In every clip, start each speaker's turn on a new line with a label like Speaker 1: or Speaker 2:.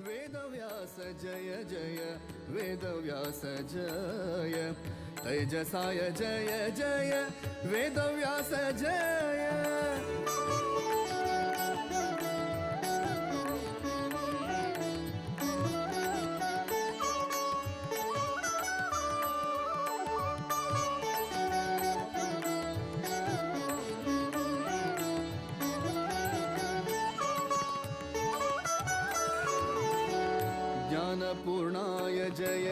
Speaker 1: वेदव्यास जय जय वेदव्यास जय तैजसाय जय जय वेदव्यास जय। ज्ञानपूर्णाय जय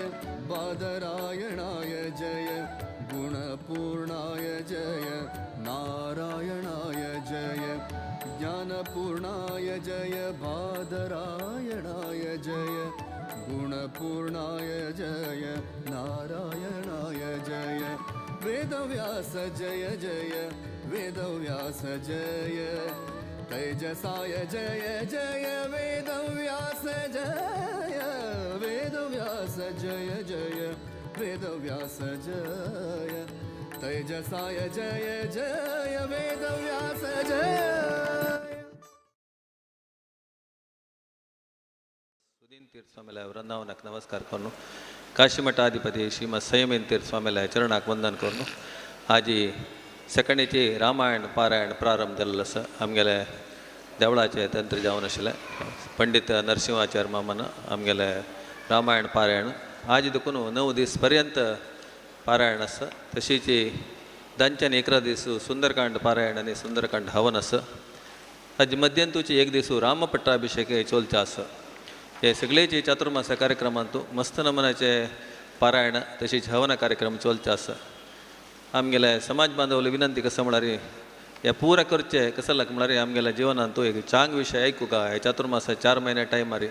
Speaker 1: बादरायणाय जय गुणपूर्णाय जय नारायणाय जय। ज्ञानपूर्णाय जय बादरायणाय जय गुणपूर्णाय जय नारायणाय जय। वेदव्यास जय जय वेदव्यास जय तैजसाय जय जय वेदव्यास जय वेदव्यास जय जय वेदव्यास जय तैजसाय जय जय वेदव्यास जय।
Speaker 2: सुदीन तीर्थ स्वामीला वृंदावनाक नमस्कार करून काशीमठाधिपती श्रीमद संयमीन तीर्थ स्वामीला चरणाक वंदन करून आजी सकाळीची रामायण पारायण प्रारंभ जाल्लो आसा। आमगेले देवळाचे तंत्र जावन आशिल्ले पंडित नरसिंहाचार्य मामान आमगेले रामायण पारायण आज देखून 9 दीस पर्यंत पारायण आसा। तशीच 10 आनी 11 दीस सुंदरकांड पारायण आनी सुंदरकांड हवन आसा। आज मध्यंतूची 1 दीस रामपट्टाभिषेक चोलचें आसा। हे सगळेचे चातुर्मासा कार्यक्रमांतू मस्त नमनाचे पारायण तशीच हवन कार्यक्रम चोलचे आसा। आमगेले समाज बांधवले विनंती कसं म्हळ्यार हे पुरा करचे कसं लाग म्हळ्यार आमगेल्या जिवनांत एक चांग विशय आयकूका हे चातुर्मासा 4 महिने टायमार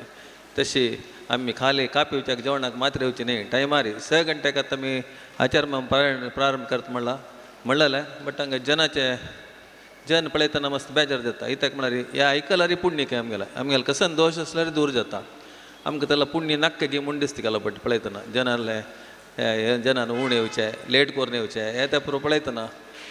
Speaker 2: तशी आमी खाली कापी येवच्याक जेवणाक मात्र येवची न्ही टायमार 6 घंट्याक आतां आमी आचार पारायण प्रारंभ करता म्हणला म्हणलेलें बट हांगा जनाचे जन पळयतना मस्त बेजार जाता। कित्याक म्हळ्यार हे आयकल्यार पुण्य काय आमगेले आमगेले कसन दोश आसल्यार दूर जाता। आमकां त्याला पुण्य नाक्क गी म्हूण दिसता गेला बट पळयतना जनाले जनान उण येवचें लेट करून येवचें हे ते पुरो पळयतना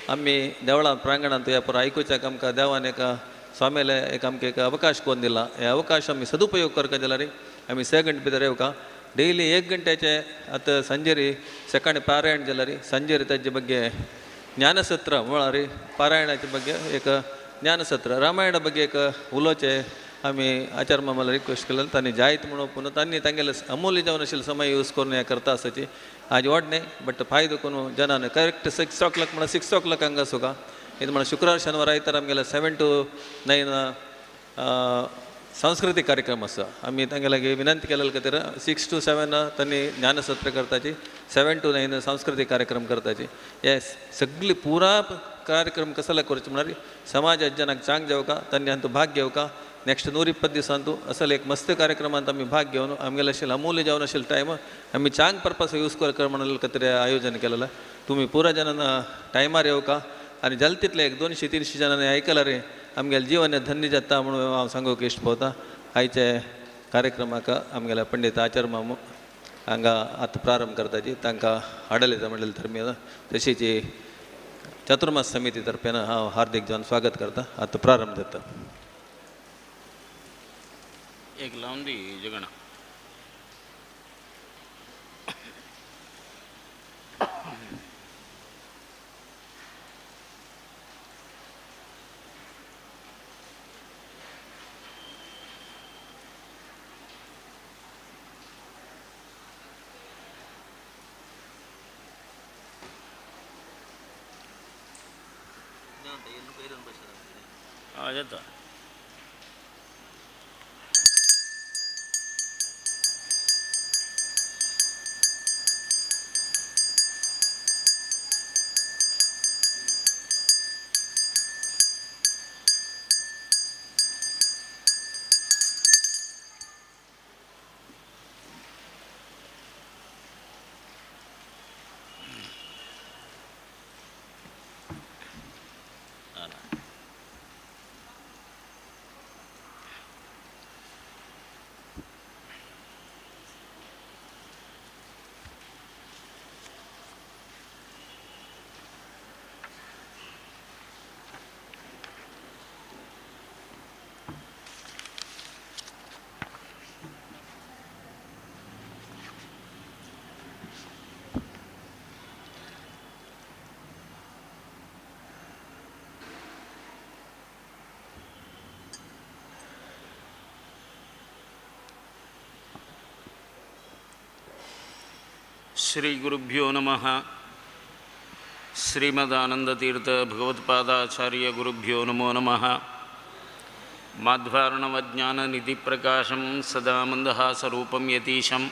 Speaker 2: आमी देवळां प्रांगणांत हे पुरो आयकुच्याक आमकां देवान एका स्वामीले एक आमकां एक अवकाश करून दिला। हे अवकाश आमी सदुपयोग करता जाल्यार आमी 6 घंटे भितर येवका डेली 1 घंट्याचे आतां सांजेरी सकाळी पारायण जाल्यार सांजेरी ताजे ಬಗ್ಗೆ ज्ञानसत्र म्हळ्यार पारायणाचे ಬಗ್ಗೆ एक ज्ञानसत्र रामायणा ಬಗ್ಗೆ एक उलोवचें आमी आचार्य मामाला रिक्वेस्ट केलें तांणी जायत म्हणून पुनः तांणी तांगेले अमूल्य जावन आशिल्ले समय यूज करून हें करता आसाची आज व्हड न्ही बट फायदो करून जनान करेक्ट 6 o'clock म्हळ्यार 6 o'clock हांगा आसूका। ಇದು म्हळ्यार शुक्रार शनिवार आयतार आमगेले 7 to 9 सांस्कृतीक कार्यक्रम आसा। आमी तांगे लागीं विनंती केलेले खातीर 6 to 7 तांणी ज्ञानसत्र करताची 7 to 9 सांस्कृतीक कार्यक्रम करताची। हे सगळी पुरा कार्यक्रम कसला करचे म्हळ्यार समाज जनाक चांग जावका तांणी हातूंत भाग घेवका। नेक्स्ट 120 दिसांतू असल एक मस्त कार्यक्रमांत आमी भाग घेवन आमगेले आशिल्ले अमूल्य जावन आशिल्ले टायम आमी चांग पर्पस यूज कर म्हणून खातीर आयोजन केलेलें। तुमी पुरा जनान टायमार येवका आनी जाले तितले एक 200-300 जणांनी आयकल्यार आमगेलें जीवन धन्य जाता म्हणून हांव सांगूंक इश्ट पावता। आयचे कार्यक्रमाक आमगेले पंडित आचार्य मामू हांगा आतां प्रारंभ करताची तांकां आडलिता मंडळ धर्मीय तशीच चातुर्मास समिती तर्फेन हांव हार्दिक जावन स्वागत करता। आतां प्रारंभ जाता।
Speaker 3: एक लावन दी जगणा जाता। ಶ್ರೀ ಗುರುಭ್ಯೋ ನಮಃ. ಶ್ರೀಮದಾನಂದತೀರ್ಥ ಭಗವತ್ಪಾದಾಚಾರ್ಯ ಗುರುಭ್ಯೋ ನಮೋ ನಮಃ. ಮಾಧ್ವಾರ್ಣವಜ್ಞಾನನಿಧಿಪ್ರಕಾಶಂ ಸದಾ ಮಂದಹಾಸರೂಪಂ ಯತೀಶಂ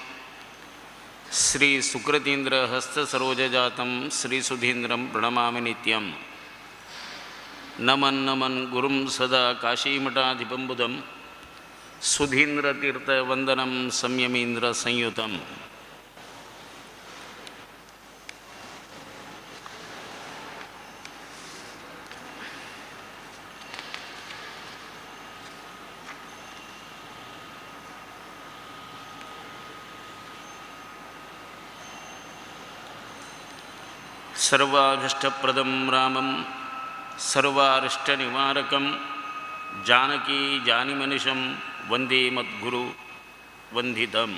Speaker 3: ಶ್ರೀ ಸುಕೃತೀಂದ್ರ ಹಸ್ತಸರೋಜಜಾತಂ ಶ್ರೀಸುಧೀಂದ್ರಂ ಪ್ರಣಮಾಮಿ ನಿತ್ಯಂ. ನಮನ್ ನಮನ್ ಗುರುಂ ಸದಾ ಕಾಶೀಮಠಾಧಿಪಂ ಬುಧಂ ಸುಧೀಂದ್ರತೀರ್ಥವಂದನಂ ಸಂಯಮೀಂದ್ರ ಸಂಯುತಂ. ಸರ್ವಾಭೀಷ್ಟಪ್ರದಂ ರಾಮಂ ಸರ್ವಾರಿಷ್ಟನಿವಾರಕಂ ಜಾನಕೀ ಜಾನಿಮನಿಷಂ ವಂದೇ ಮದ್ಗುರು ವಂದಿತಂ.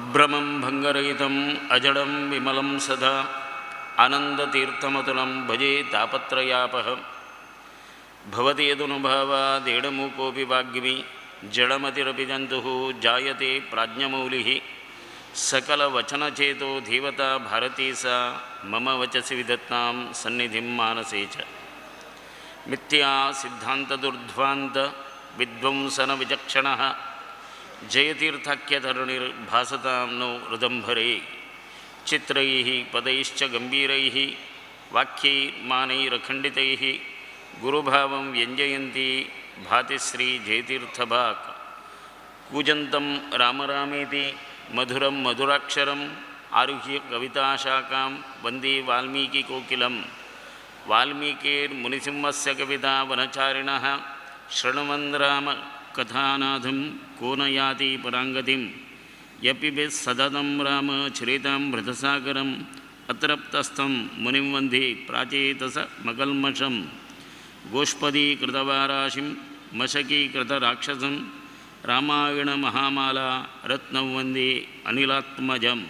Speaker 3: ಅಭ್ರಮಂ ಭಂಗರಹಿತಂ ಅಜಡಂ ವಿಮಲಂ ಸದಾ ಆನಂದತೀರ್ಥಮತುಲಂ ಭಜೆ ತಾಪತ್ರಯಾಪಹಂ. ಭವತಿ ಯದನುಭಾವಾದೇಡಮೂಕೋಪಿ ವಾಗ್ಮಿ ಜಡಮತಿರಪಿ ಜಂತುಃ ಜಾಯತೆ ಪ್ರಾಜ್ಞಮೌಲಿಃ. ಸಕಲವಚನಚೇತೋ ಧೀವತಾ ಭಾರತೀ ಸಾ ಮಮ ವಚಸಿ ವಿಧತ್ತಾಂ ಸನ್ನಿಧಿಂ ಮಾನಸೇ ಚ. ಮಿಥ್ಯಾ ಸಿದ್ಧಾಂತದುರ್ಧ್ವಾಂತ ವಿಧ್ವಂಸನ ವಿಚಕ್ಷಣಃ ಜಯತೀರ್ಥಾಖ್ಯತರುಣಿರ್ಭಾಸತಾಂ ನೋ ಹೃದಂಭರೇ. ಚಿತ್ರೈಃ ಪದೈಶ್ಚ ಗಂಭೀರೈಃ ವಾಕ್ಯೈರ್ಮಾನೈರಖಂಡಿತೈಃ ಗುರುಭಾವಂ ವ್ಯಂಜಯಂತಿ ಭಾತಿಶ್ರೀ ಜಯತೀರ್ಥಭಾಕ್. ಕೂಜಂತಂ ರಾಮರಾಮೇತಿ ಮಧುರಂ ಮಧುರಾಕ್ಷರಂ ಆರುಹ್ಯ ಕವಿತಾಶಾಖಾಂ ವಂದೇ ವಾಲ್ಮೀಕಿಕೋಕಿಲಂ. ವಾಲ್ಮೀಕೇರ್ಮುನಿಸಿಂಹಸ್ಯ ಕವಿತಾ ವನಚಾರಿಣಃ ಶೃಣ್ವನ್ ರಾಮ ಕಥಾನಾಥಂ ಕೋ ನ ಯಾತಿ ಪರಾಂಗತಿಂ. ಯಪಿಬೆ ಸದತಂ ರಾಮ ಚರಿತಾಂ ಹೃದಸಾಗರಂ ಅತೃಪ್ತಸ್ಥಂ ಮುನಿಂ ವಂದೇ ಪ್ರಾಚೇತಸ ಮಕಲ್ಮಷಂ. ಗೋಷ್ಪದೀಕೃತವಾರಾಶಿಂ ಮಶಕೀಕೃತರಾಕ್ಷಸಂ ರಾಮಾಯಣ ಮಹಾಮಾಲಾ ರತ್ನಂ ವಂದೇ ಅನಿಲಾತ್ಮಜಂ.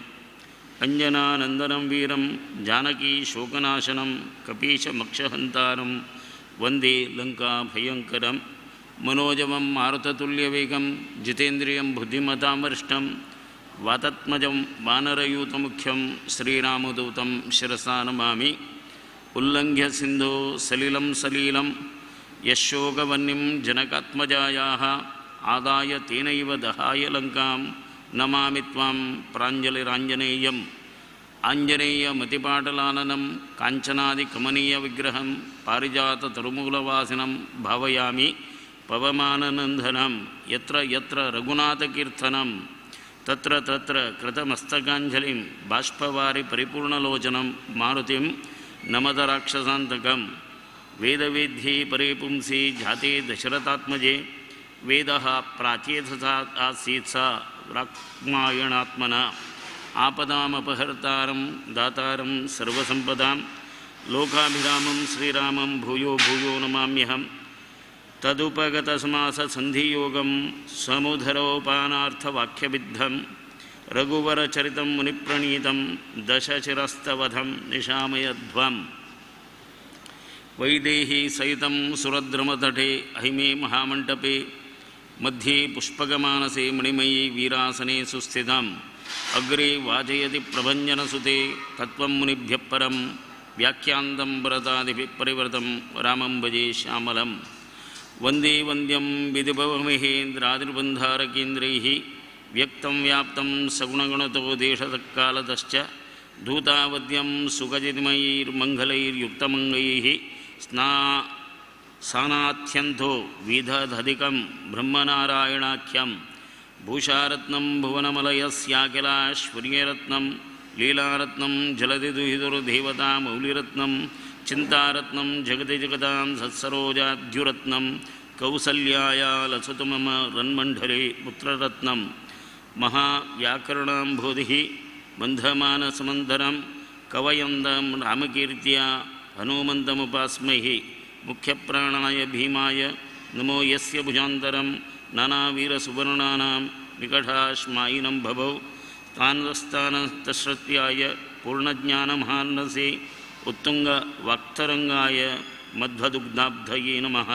Speaker 3: ಅಂಜನಾನಂದನಂ ವೀರಂ ಜಾನಕೀ ಶೋಕನಾಶನಂ ಕಪೀಶಮಕ್ಷಹಂತಾರಂ ವಂದೇ ಲಂಕಾಭಯಂಕರಂ. ಮನೋಜವಂ ಮಾರುತತುಲ್ಯವೇಗಂ ಜಿತೇಂದ್ರಿಯಂ ಬುದ್ಧಿಮತಾಂ ವರಿಷ್ಠಂ ವಾತಾತ್ಮಜಂ ವಾನರಯೂತಮುಖ್ಯಂ ಶ್ರೀರಾಮದೂತಂ ಶಿರಸಾ ನಮಾಮಿ. ಉಲ್ಲಂಘ್ಯ ಸಿಂಧೋ ಸಲಿಲಂ ಸಲೀಲಂ ಯಶೋಗವನ್ನಿಂ ಜನಕಾತ್ಮಜಾಯಾಃ ಆದಾಯ ತೇನೈವ ದಹಾಯ ಲಂಕಾಂ ನಮಾಮಿ ತ್ವಾಂ ಪ್ರಾಂಜಲಿರಾಂಜನೇಯಂ. ಆಂಜನೇಯ ಮತಿಪಾಟಲಾನನಂ ಕಾಂಚನಾದಿಕಮನೀಯ ವಿಗ್ರಹಂ ಪಾರಿಜಾತತರುಮೂಲವಾಸಿನಂ ಭಾವಯಾಮಿ ಪವಮಾನನಂದನಂ. ಯತ್ರ ಯತ್ರ ರಘುನಾಥಕೀರ್ತನಂ ತತ್ರ ತತ್ರ ಕೃತಮಸ್ತಕಾಂಜಲಿಂ ಬಾಷ್ಪವಾರಿ ಪರಿಪೂರ್ಣಲೋಚನಂ ಮಾರುತಿಂ ನಮದ ರಾಕ್ಷಸಾಂತಕಂ. ವೇದವೇದ್ಯೆ ಪರೇ ಪುಂಸಿ ಜಾತೆ ದಶರಥಾತ್ಮಜೆ ವೇದಃ ಪ್ರಾಚೇತಸಾ ಆಸೀತ್ ಸ ರಾಮಾಯಣಾತ್ಮನ. ಆಪದಾಮಪಹರ್ತಾರಂ ದಾತಾರಂ ಸರ್ವಸಂಪದಾಂ ಲೋಕಾಭಿರಾಮಂ ಶ್ರೀರಾಮಂ ಭೂಯೋ ಭೂಯೋ ನಮಾಮ್ಯಹಂ. ತದುಪಗತಸಮಾಸಸಂಧಿಯೋಗಂ ಸಮುಧರೋಪಾನಾರ್ಥವಾಕ್ಯಬಿದ್ಧಂ ರಘುವರಚರಿತಂ ಮುನಿಪ್ರಣೀತಂ ದಶಶಿರಸ್ತವಧಂ ನಿಶಾಮಯಧ್ವಂ. ವೈದೇಹಿ ಸಹಿತಂ ಸುರದ್ರಮತಟೆ ಅಹಿಮೇ ಮಹಾಮಂಟಪೆ ಮಧ್ಯೆ ಪುಷ್ಪಗಮಾನಸೆ ಮಣಿಮಯೀ ವೀರಾಸನೆ ಸುಸ್ಥಿತಂ. ಅಗ್ರೆ ವಾಚಯತಿ ಪ್ರಭಂಜನಸುತೆ ತತ್ವಂ ಮುನಿಭ್ಯಃ ಪರಂ ವ್ಯಾಖ್ಯಾಂತಂ ಭರತಾದಿಭಿಃ ಪರಿವೃತಂ ರಾಮಂ ಭಜೆ ಶ್ಯಾಮಲಂ. ವಂದೇ ವಂದ್ಯಂ ವಿಧಿಭವಮಹೇಂದ್ರಾದಿರ್ಬಂಧಾರಕೇಂದ್ರೈಃ ವ್ಯಕ್ತಂ ವ್ಯಾಪ್ತಂ ಸಗುಣಗುಣತೋ ದೇಶತಃಕಾಲತಶ್ಚ ಧೂತಾವದ್ಯಂ ಸುಖಜಿತಿಮಯೈರ್ಮಂಗಲೈರ್ಯುಕ್ತಮಂಗೈಃ ಸಾನಾಥ್ಯಂಥೋ ವಿಧಧಧಿಕಂ ಬ್ರಹ್ಮನಾರಾಯಣಾಖ್ಯಂ. ಭೂಷಾರತ್ನಂ ಭುವನಮಲಯಸ್ಯಾಖಿಲಾಶ್ವರ್ಯರತ್ನಂ ಲೀಲಾರತ್ನಂ ಜಲಧಿದುಹಿದುರ್ದೇವತಾ ಮೌಲಿರತ್ನಂ ಚಿಂತಾರತ್ನಂ ಜಗತಿ ಜಗತಾಂ ಸತ್ಸರೋಜಾದ್ಯುರತ್ನಂ ಕೌಸಲ್ಯಾಯ ಲಸತು ಮಮ ರನ್ಮಂಡಲೇ ಪುತ್ರರತ್ನಂ. ಮಹಾವ್ಯಾಕರಣಾಂಬೋಧಿಃ ಬಂಧಮಾನಸಮಂಧರಂ ಕವಯಂದಂ ರಾಮಕೀರ್ತಿಯ ಹನುಮಂತಮುಪಾಸ್ಮಹಿ. ಮುಖ್ಯಪ್ರಾಣಾಯ ಭೀಮಾಯ ನಮೋ ಯಸ್ಯ ಭುಜಾಂತರಂ ನಾನಾವೀರಸುವರ್ಣಾನಾಂ ನಿಕಟಾಶ್ಮಾಯಿನಂ ಭವೌ. ತಾನಸ್ತಾನಸ್ತಶ್ರುತ್ಯಾಯ ಪೂರ್ಣಜ್ಞಾನಮಹಾನ್ನಸೆ ಉತ್ತುಂಗವಾಕ್ತರಂಗಾಯ ಮಧ್ವದುಗ್ಧಾಬ್ಧಯೇ ನಮಃ.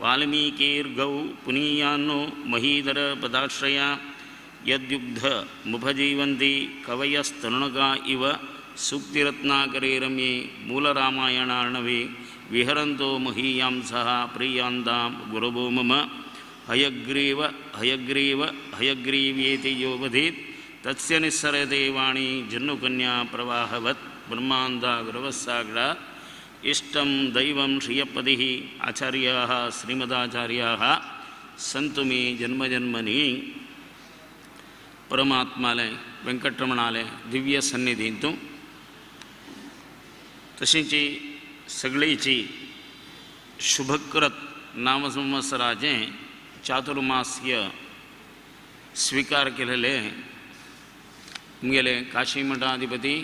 Speaker 3: ವಾಲ್ಮೀಕೇರ್ಗೌ ಪುನೀಯಾನ್ನೋ ಮಹೀಧರ ಪದಾಶ್ರಯ यद्युग्धमुपजीवन्ति कवयस्तरुणका इव सूक्तिरत्नाकरे रम्ये मूलरामायणार्णवे विहरन्तो महीयांसः प्रीयान्तां गुरवो मम हयग्रीव हयग्रीव हयग्रीव्येति यो वधीत् तस्य निस्सरते वाणी जन्नुकन्या प्रवाहवत् ब्रह्मान्दा गुरवस्सागरा इष्टं दैवं श्रियपतिः आचार्याः श्रीमदाचार्याः सन्तु मे जन्मजन्मनि. परमात्माले वेंकटरमणाले दिव्य सन्निधींतु तशींच सगळीची शुभकृत नामसंवत्सराचें चातुर्मास्य स्वीकार केलेले आमगेले काशी मठाधिपती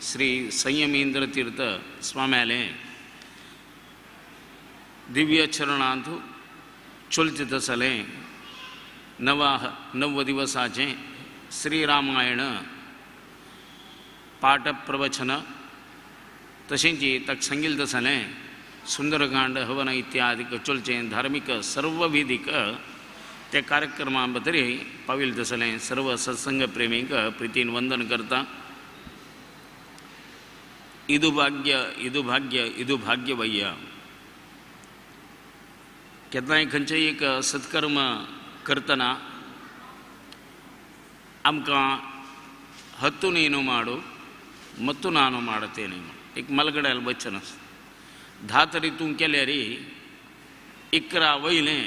Speaker 3: श्री संयमेंद्र तीर्थ स्वाम्याले दिव्य चरणांत चलतीत आसले नव दिवसाचें श्रीरामायण पाठ प्रवचन तशेंच ताका सांगिल्लें आसलें सुंदरकांड हवन इत्यादी चलचें धार्मिक सर्वविधीक त्या कार्यक्रमा भितर पाविल्लें आसलें. सर्व सत्संग प्रेमींक प्रितीन वंदन करता. इदु भाग्य इदु भाग्य इदु भाग्य वय्या. केन्नाय खंयचें एक सत्कर्म करतना आमकां हत्तु नीनु माडु मत्तु नानु माडतेने एक मलगड्याल वचन आसा. 10 तरी तूं केल्यार 11 वयलें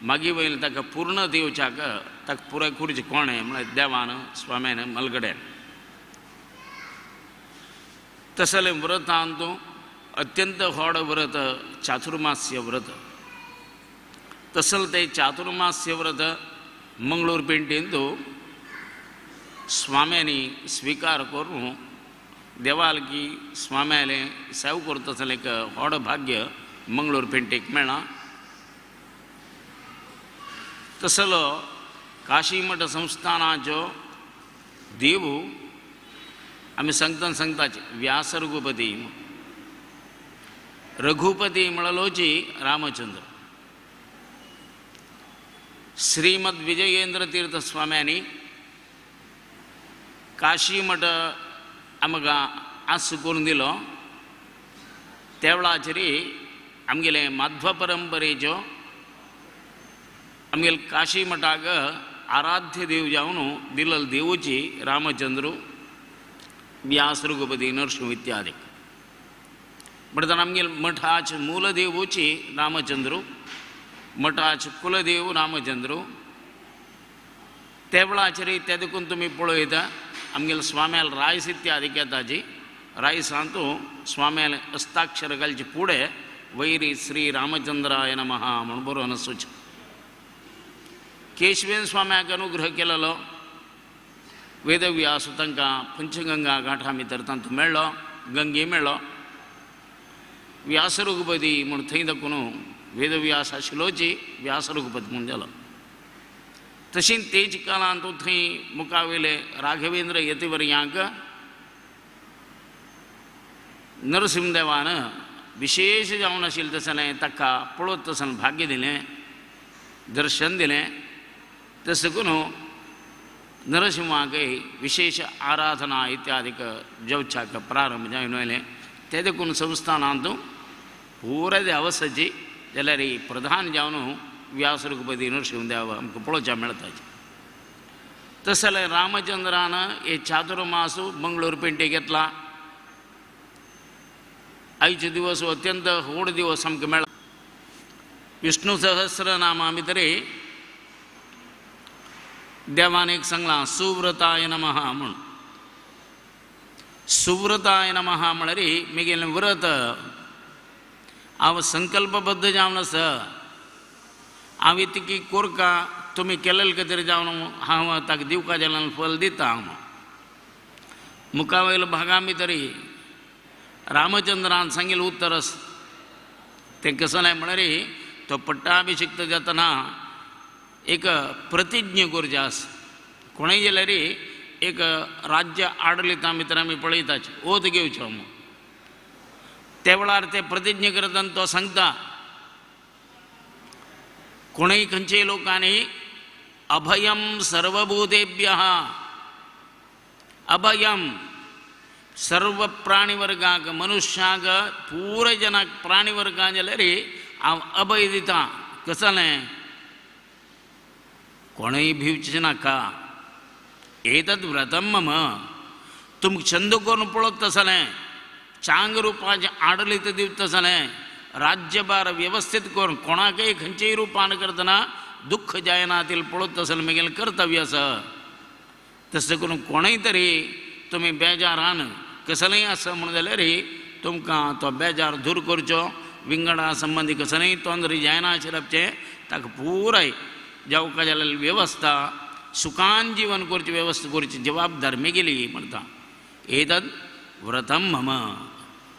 Speaker 3: मागीर वयलें ताका पूर्ण दिवच्याक ताका पुराय करचें कोणें म्हळ्यार देवान स्वाम्यान मलगड्यान. तसलें व्रतान तूं अत्यंत व्हड व्रत चातुर्मास्य व्रत. तसल ते चातुर्मास्य व्रत मंगळूर पेंटेंतू स्वाम्यांनी स्वीकार करून देवालकी स्वाम्याले सेव करता आसलें एक व्हड भाग्य मंगळूर पेंटेक मेळ्ळां. तसलो काशी मठ संस्थानाचो देव आमी सांगतना सांगताच व्यास रघुपती रघुपती म्हणलोची रामचंद्र. श्रीमद विजयेंद्र तीर्थ स्वाम्यांनी काशी मठ आमकां आस करून दिलो. त्या वेळाचेर आमगेले माध्व परंपरेच्यो आमगेले काशी मठाक आराध्य देव जावन दिल्लो देवूची रामचंद्र व्यास रघुपती नरसिंह इत्यादी. म्हणटना आमगेले मठाच मूल देवूची रामचंद्र, मठाच कुलदेव रामचंद्र. त्या वेळाचेर त्या देखून तुमी पळयता आमगेले स्वाम्याल रायस इत्यादी येताची रायसांतू स्वाम्याल हस्ताक्षर घालचे फुडें वैरी श्री रामचंद्राय नमः म्हूण बरोवन आसूचें. केशवेन स्वाम्याक अनुग्रह केलेलो वेदव्यास तांकां पंचगंगा घाटा भितर तांतूं मेळ्ळो, गंगे मेळ्ळो. व्यास रघुपती म्हूण थंय दाखोवन वेदव्यास आशिल्लोची व्यास रघुपती म्हूण जालो. तशीं तेज काळांत थंय मुखावेले राघवेंद्र यतिवर्यांक नरसिंहदेवान विशेष जावन आशिल्लें तशें ताका पळोवत तशें भाग्य दिलें, दर्शन दिलें. तशें करून नरसिंहाकय विशेष आराधना इत्यादिक जेवच्याक प्रारंभ जावन आयलें. ते देखून संस्थानांत पुराय देवसाची जाल्यार प्रधान जावन व्यास रघुपती नरसिंहदेव आमकां पळोवच्या मेळटा. तशें जाल्यार रामचंद्रान हे चातुर्मास मंगळूर पेंटे घेतला. आयचे दिवस अत्यंत व्हड दिवस आमकां मेळ्ळा. विष्णु सहस्रनामा भितर देवान एक सांगलां सुव्रताय नमः म्हूण. सुव्रताय नमः म्हळ्यार म्हगेलें व्रत हांव संकल्पबद्ध जावन आसा. हांव इतकी कोरका तुमी केलेले खातीर जावन हांव ताका दिवका जाल्यार फल दिता. हांव मुखावयल्या भागा भितर रामचंद्रान सांगिल्लें उत्तर आसा. तें कसलें म्हळ्यार तो पट्टाभिषिक्त जातना एक प्रतिज्ञा करची आसा. कोणूय जाल्यार एक राज्य आडलिता भितर आमी पळयताच ओत घेवचो म्हूण. त्या वेळार ते प्रतिज्ञा करतना तो सांगता कोणूय खंयच्याय लोकांनी अभयं सर्वभूतेभ्यः अभयं सर्व प्राणिवर्गाक मनुष्याक पूर जनाक प्राणिवर्गाक जाल्यार हांव अभय दिता. कसलें कोणूय भिवचें नाका. एतद् व्रतं मम तुमकां छंद करून पळोवप तसलें चांग रुपाचें आडलित दिवता तसलें राज्यभार वेवस्थीत करून कोणाकय खंयचेय रुपान करतना दुःख जायना तील पळोवप तसलें म्हगेलें कर्तव्य आसा. तशें करून कोणूय तरी तुमी बेजारान कसलेंय आसा म्हणून जाल्यार तुमकां तो बेजार दूर करचो. विंगडा संबंदी कसलेंय तोंदरी जायना आशिल्लें ताका पुराय जावका जाल्यार वेवस्था सुखान जीवन करची वेवस्था करची जबाबदार मेगेली म्हणटा. एतद् व्रतं मम.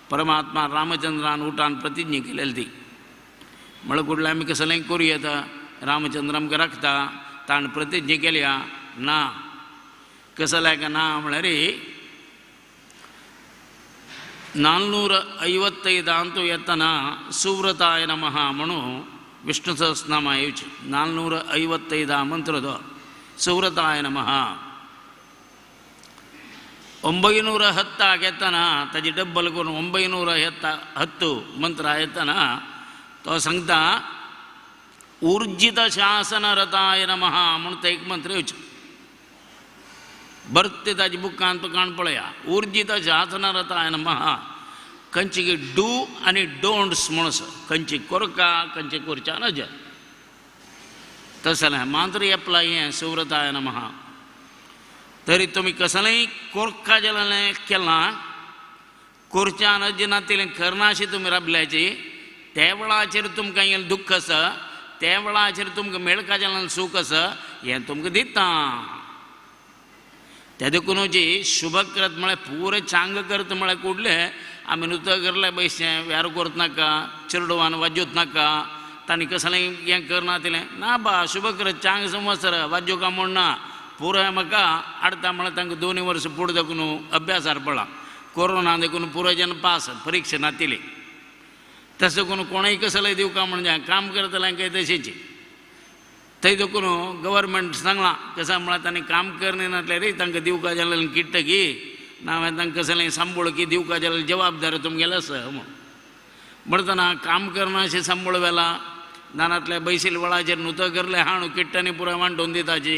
Speaker 3: परमात्मा रामचंद्रान उठान प्रतिज्ञा केलेली ती म्हळ्यार कुडलें आमी कसलेंय करूं येता रामचंद्र आमकां राखता ताणें प्रतिज्ञा केल्या ना कसलें काय ना म्हळ्यार 455 ಅಂತೂ ಎತ್ತನ ಸುವ್ರತಾಯ ನಮಃ ಮಣು ವಿಷ್ಣು ಸಹಸ್ರನಾಮ येवचें 455 ಮಂತ್ರದ ಸುವ್ರತಾಯ ನಮಃ. 910 ಎತ್ತನ ताजी डब्बल करून 910 मंत्र येतना तो सांगता ऊर्जित शासनरताय नमः म्हणून ते एक मंत्र येवचें. बरते ताजी बुकान तुका पळया ऊर्जित शासनरताय नमः. खंयची do आनी डोंट्स म्हणून आसा खंयची कोरका खंयची कोरच्या नज तसलें मात्र एप्लाय हें सुव्रताय नमः. तरी तुमी कसलेंय कोरका जालें केलां कोरच्या नज नातिलें करनाशी तुमी राबल्याची त्या वेळाचेर तुमकां हें दुख्ख आसा त्या वेळाचेर तुमकां मेळका जाल्यार सूख आसा हें तुमकां दिता. त्या देखून जी शुभकृत म्हळ्यार पुरें चांग करत म्हळ्यार कुडलें आमी नुस्तें करलें पयशें व्यार करत नाका चेरडुवान वाजोत नाका तांणी कसलें हें करना तिलें ना बा शुभकृत चांग संवत्सर वाजो का म्हूण ना पुराय म्हाका हाडटा म्हळ्यार तांकां 2 वर्सां फुडें देखून अभ्यासार पडला कोरोना देखून पुराय जन पास परिक्षा नातिली. तशें करून कोणूय कसलें दिवका म्हण जाय काम करतल्यांकय तशेंच थंय देखून गव्हर्मेंट सांगलां कशें म्हळ्यार तांणी काम करना नासल्यार तांकां दिवका जाल्यार किट्टकी ना हांवें तांकां कसलें सांबळ की दिवका जाल्यार जबाबदार तुमगेलें आसा म्हूण म्हणटना काम करना अशें सांबळ वेला दानांतल्या बैसील वेळाचेर नुतो करलें हाणू किट्टांनी पुराय वांटून दिताची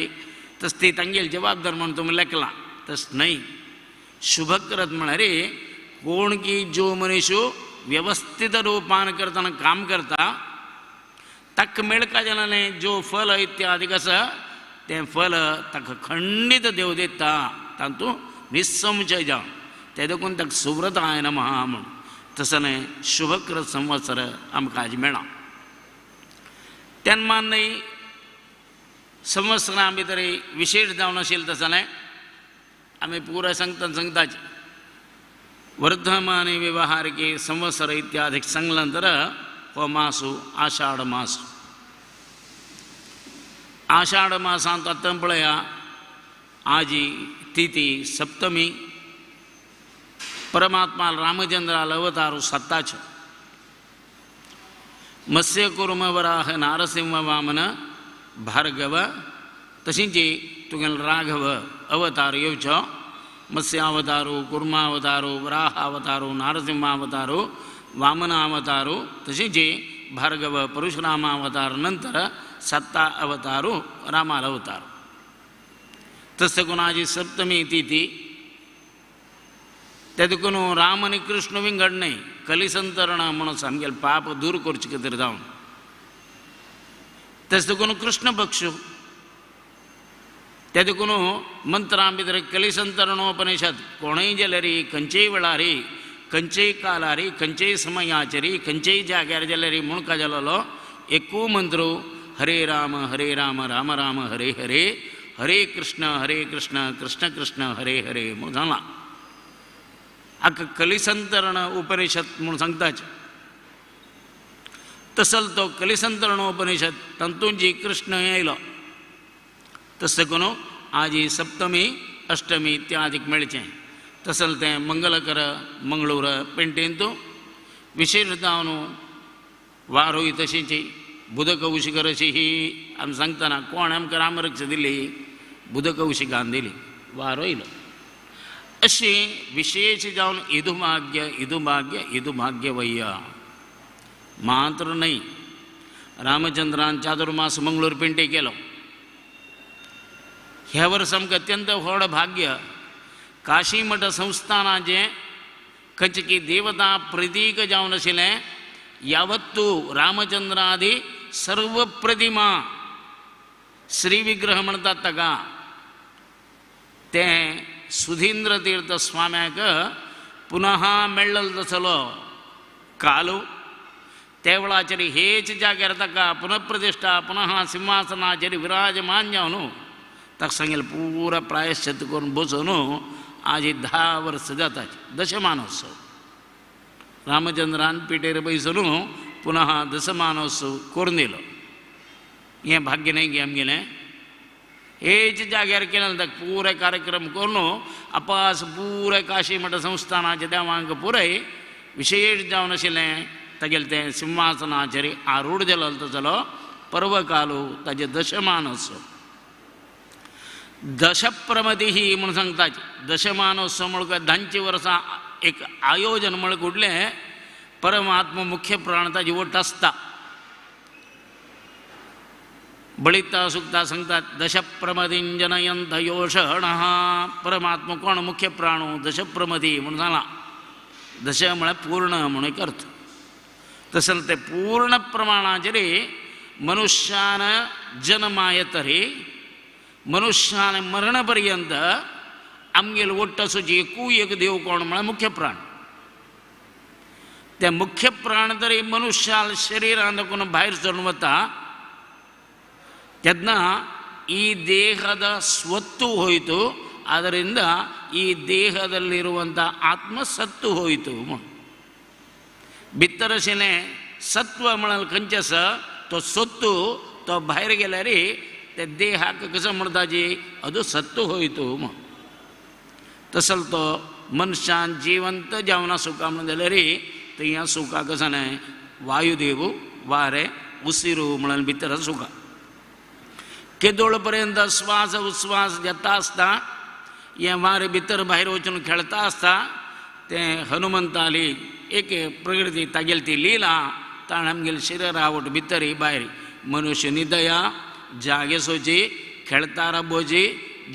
Speaker 3: तस ती तांगेली जबाबदार म्हूण तुमी लेखलां तशें न्हय. शुभकृत म्हळ्यार कोण की जो मनीस व्यवस्थित रूपान करतना काम करता ताका मेळका जाल्यार जो फल इत्यादी आसा तें फल ताका खंडीत देव दिता तातूंत निसंशय जावन तें देखून ताका सुव्रताय नमः म्हूण. तसें न्हय शुभकृत संवत्सर आमकां आज मेळ्ळा. तेन्ना न्हय संवत्सरां भितर विशेश जावन आशिल्लें तसें न्हय आमी पुराय सांगता सांगताच वर्धमाने व्यवहारिके संवत्सर इत्यादी सांगल्यान तर हो मासू आषाढ मास. आषाढ मासांत आतां पळया आजी तिथी सप्तमी परमात्मा रामचंद्राल अवतार सत्ताच मत्स्य कुर्म वराह नारसिंह वामन भार्गव तशेंच तुगेलो राघव अवतार येवचो. मत्स्यावतारो कुर्मावतारो वराहावतारो नारसिंहावतारो वामनावतारो तशेंच भार्गव परशुरामावतार नंतर सत्ता अवतारो रामाल अवतार. तशें देखून आजी सप्तमी तिथी ते देखून राम आनी कृष्ण विंगड न्हय कलिसंतरण म्हणून आमगेलें पाप दूर करचे खातीर जावन तशें देखून कृष्ण पक्ष ते देखून मंत्रां भितर कलिसंतरणोपनिषद कोणूय जाल्यार खंयचेय वेळार खंयचेय कालार खंयचेय समयाचेर खंयचेय जाग्यार जाल्यार म्हणका जालोलो एकू मंत्र हरे राम राम राम हरे हरे हरे कृष्ण कृष्ण कृष्ण हरे हरे म्हूण सांगलां. हाका कलिसंतरण उपनिषद म्हूण सांगताच. तसल तो कलिसंतरणोपनिषद तातूंत जी कृष्ण येयलो तशें करून आजी सप्तमी अष्टमी इत्यादीक मेळचें. तसल तें मंगलकर मंगळूर पेंटेंतू विशेष जावन वारूय तशींच. बुधकौशिक ऋषी आमी सांगतना कोण आमकां रामरक्षा दिली बुधकौशिकान दिली वारो येयलो. अशी विशेष जावन इदुभाग्य इदुभाग्य इदुभाग्य वय्या मात्र न्हय. रामचंद्रान चातुर्मास मंगळूर पेंटे केलो. ह्या वर्सा आमकां अत्यंत व्हड भाग्य काशी मठ संस्थानाचें खंयचे की देवता प्रतीक जावन आशिल्लें यावत्तू रामचंद्रादी सर्व प्रतिमा श्री विग्रह म्हणटात ताका तें सुधींद्र तीर्थ स्वाम्याक पुनः मेळ्ळलो तसलो कालू त्या वेळाचेर हेच जाग्यार ताका पुनःप्रतिष्ठा पुनः सिंहासनाचेर विराजमान जावन ताका सांगेल पुरा प्रायश्चित करून बसून आज 10 वर्स जाता दशमानोत्सव. रामचंद्रान पिटेर बैसून पुनः दशमानोत्सव करून दिलो. हें भाग्य न्हय गे आमगेलें. हेच जाग्यार केलें ताका पुराय कार्यक्रम करून अपास पुराय काशी मठ संस्थानाचे देवांक पुराय विशेष जावन आशिल्लें तागेलें तें सिंहासनाचेर आरूढ जालो तसलो पर्वकालू ताजे दशमानोत्सव. दशप्रमती ही म्हणून सांगता. दशमानोत्सव म्हळ्यार 10 वर्सां एक आयोजन म्हळ्यार कुडलें परमात्मा मुख्य प्राण ताजी वट आसता. बळिता सुक्ता सांगतात दशप्रमतींजनयंत योषणः. परमात्मा कोण मुख्य प्राणो दशप्रमती म्हणून सांगला. दश म्हळ्यार पूर्ण म्हणून एक अर्थ. तशें तें पूर्ण प्रमाणाचेर मनुष्यान जन्मा येतरी मनुष्यान मरणपर्यंत आमगेल वट्ट आसूची एकूय एक देव कोण म्हळ्यार मुख्य प्राण. ते मुख्य प्राण तरी मनुष्याल शरीरान कोण भायर सरून वता तेन्ना ಈ ದೇಹದ ಸ್ವತ್ತು ಹೋಯಿತು, ಆದ್ದರಿಂದ ಈ ದೇಹದಲ್ಲಿರುವಂಥ ಆತ್ಮ ಸತ್ತು ಹೋಯಿತು. ಬಿತ್ತರಸಿನೆ ಸತ್ವ म्हळ्यार खंयचें आसा तो सत्तू तो भायर गेल्यार ते देहाक कसो म्हणटाची अदू सत्तू होयतो. तसल तो मनशान जिवंत जावन सुखा म्हणून जाल्यार थंय ह्या सुखा कसो न्हय वायुदेव वारें उसिरू म्हणून भितर सुखा केदोळ पर्यंत श्वास उश्वास घेता आसता हें वारें भितर भायर वचून खेळता आसता तें हनुमंताली एक प्रकृती तागेली ती लिला ताणें आमगेले शरीरा वट भितर भायर मनुष्य निदया जागेसोची खेळता राबोची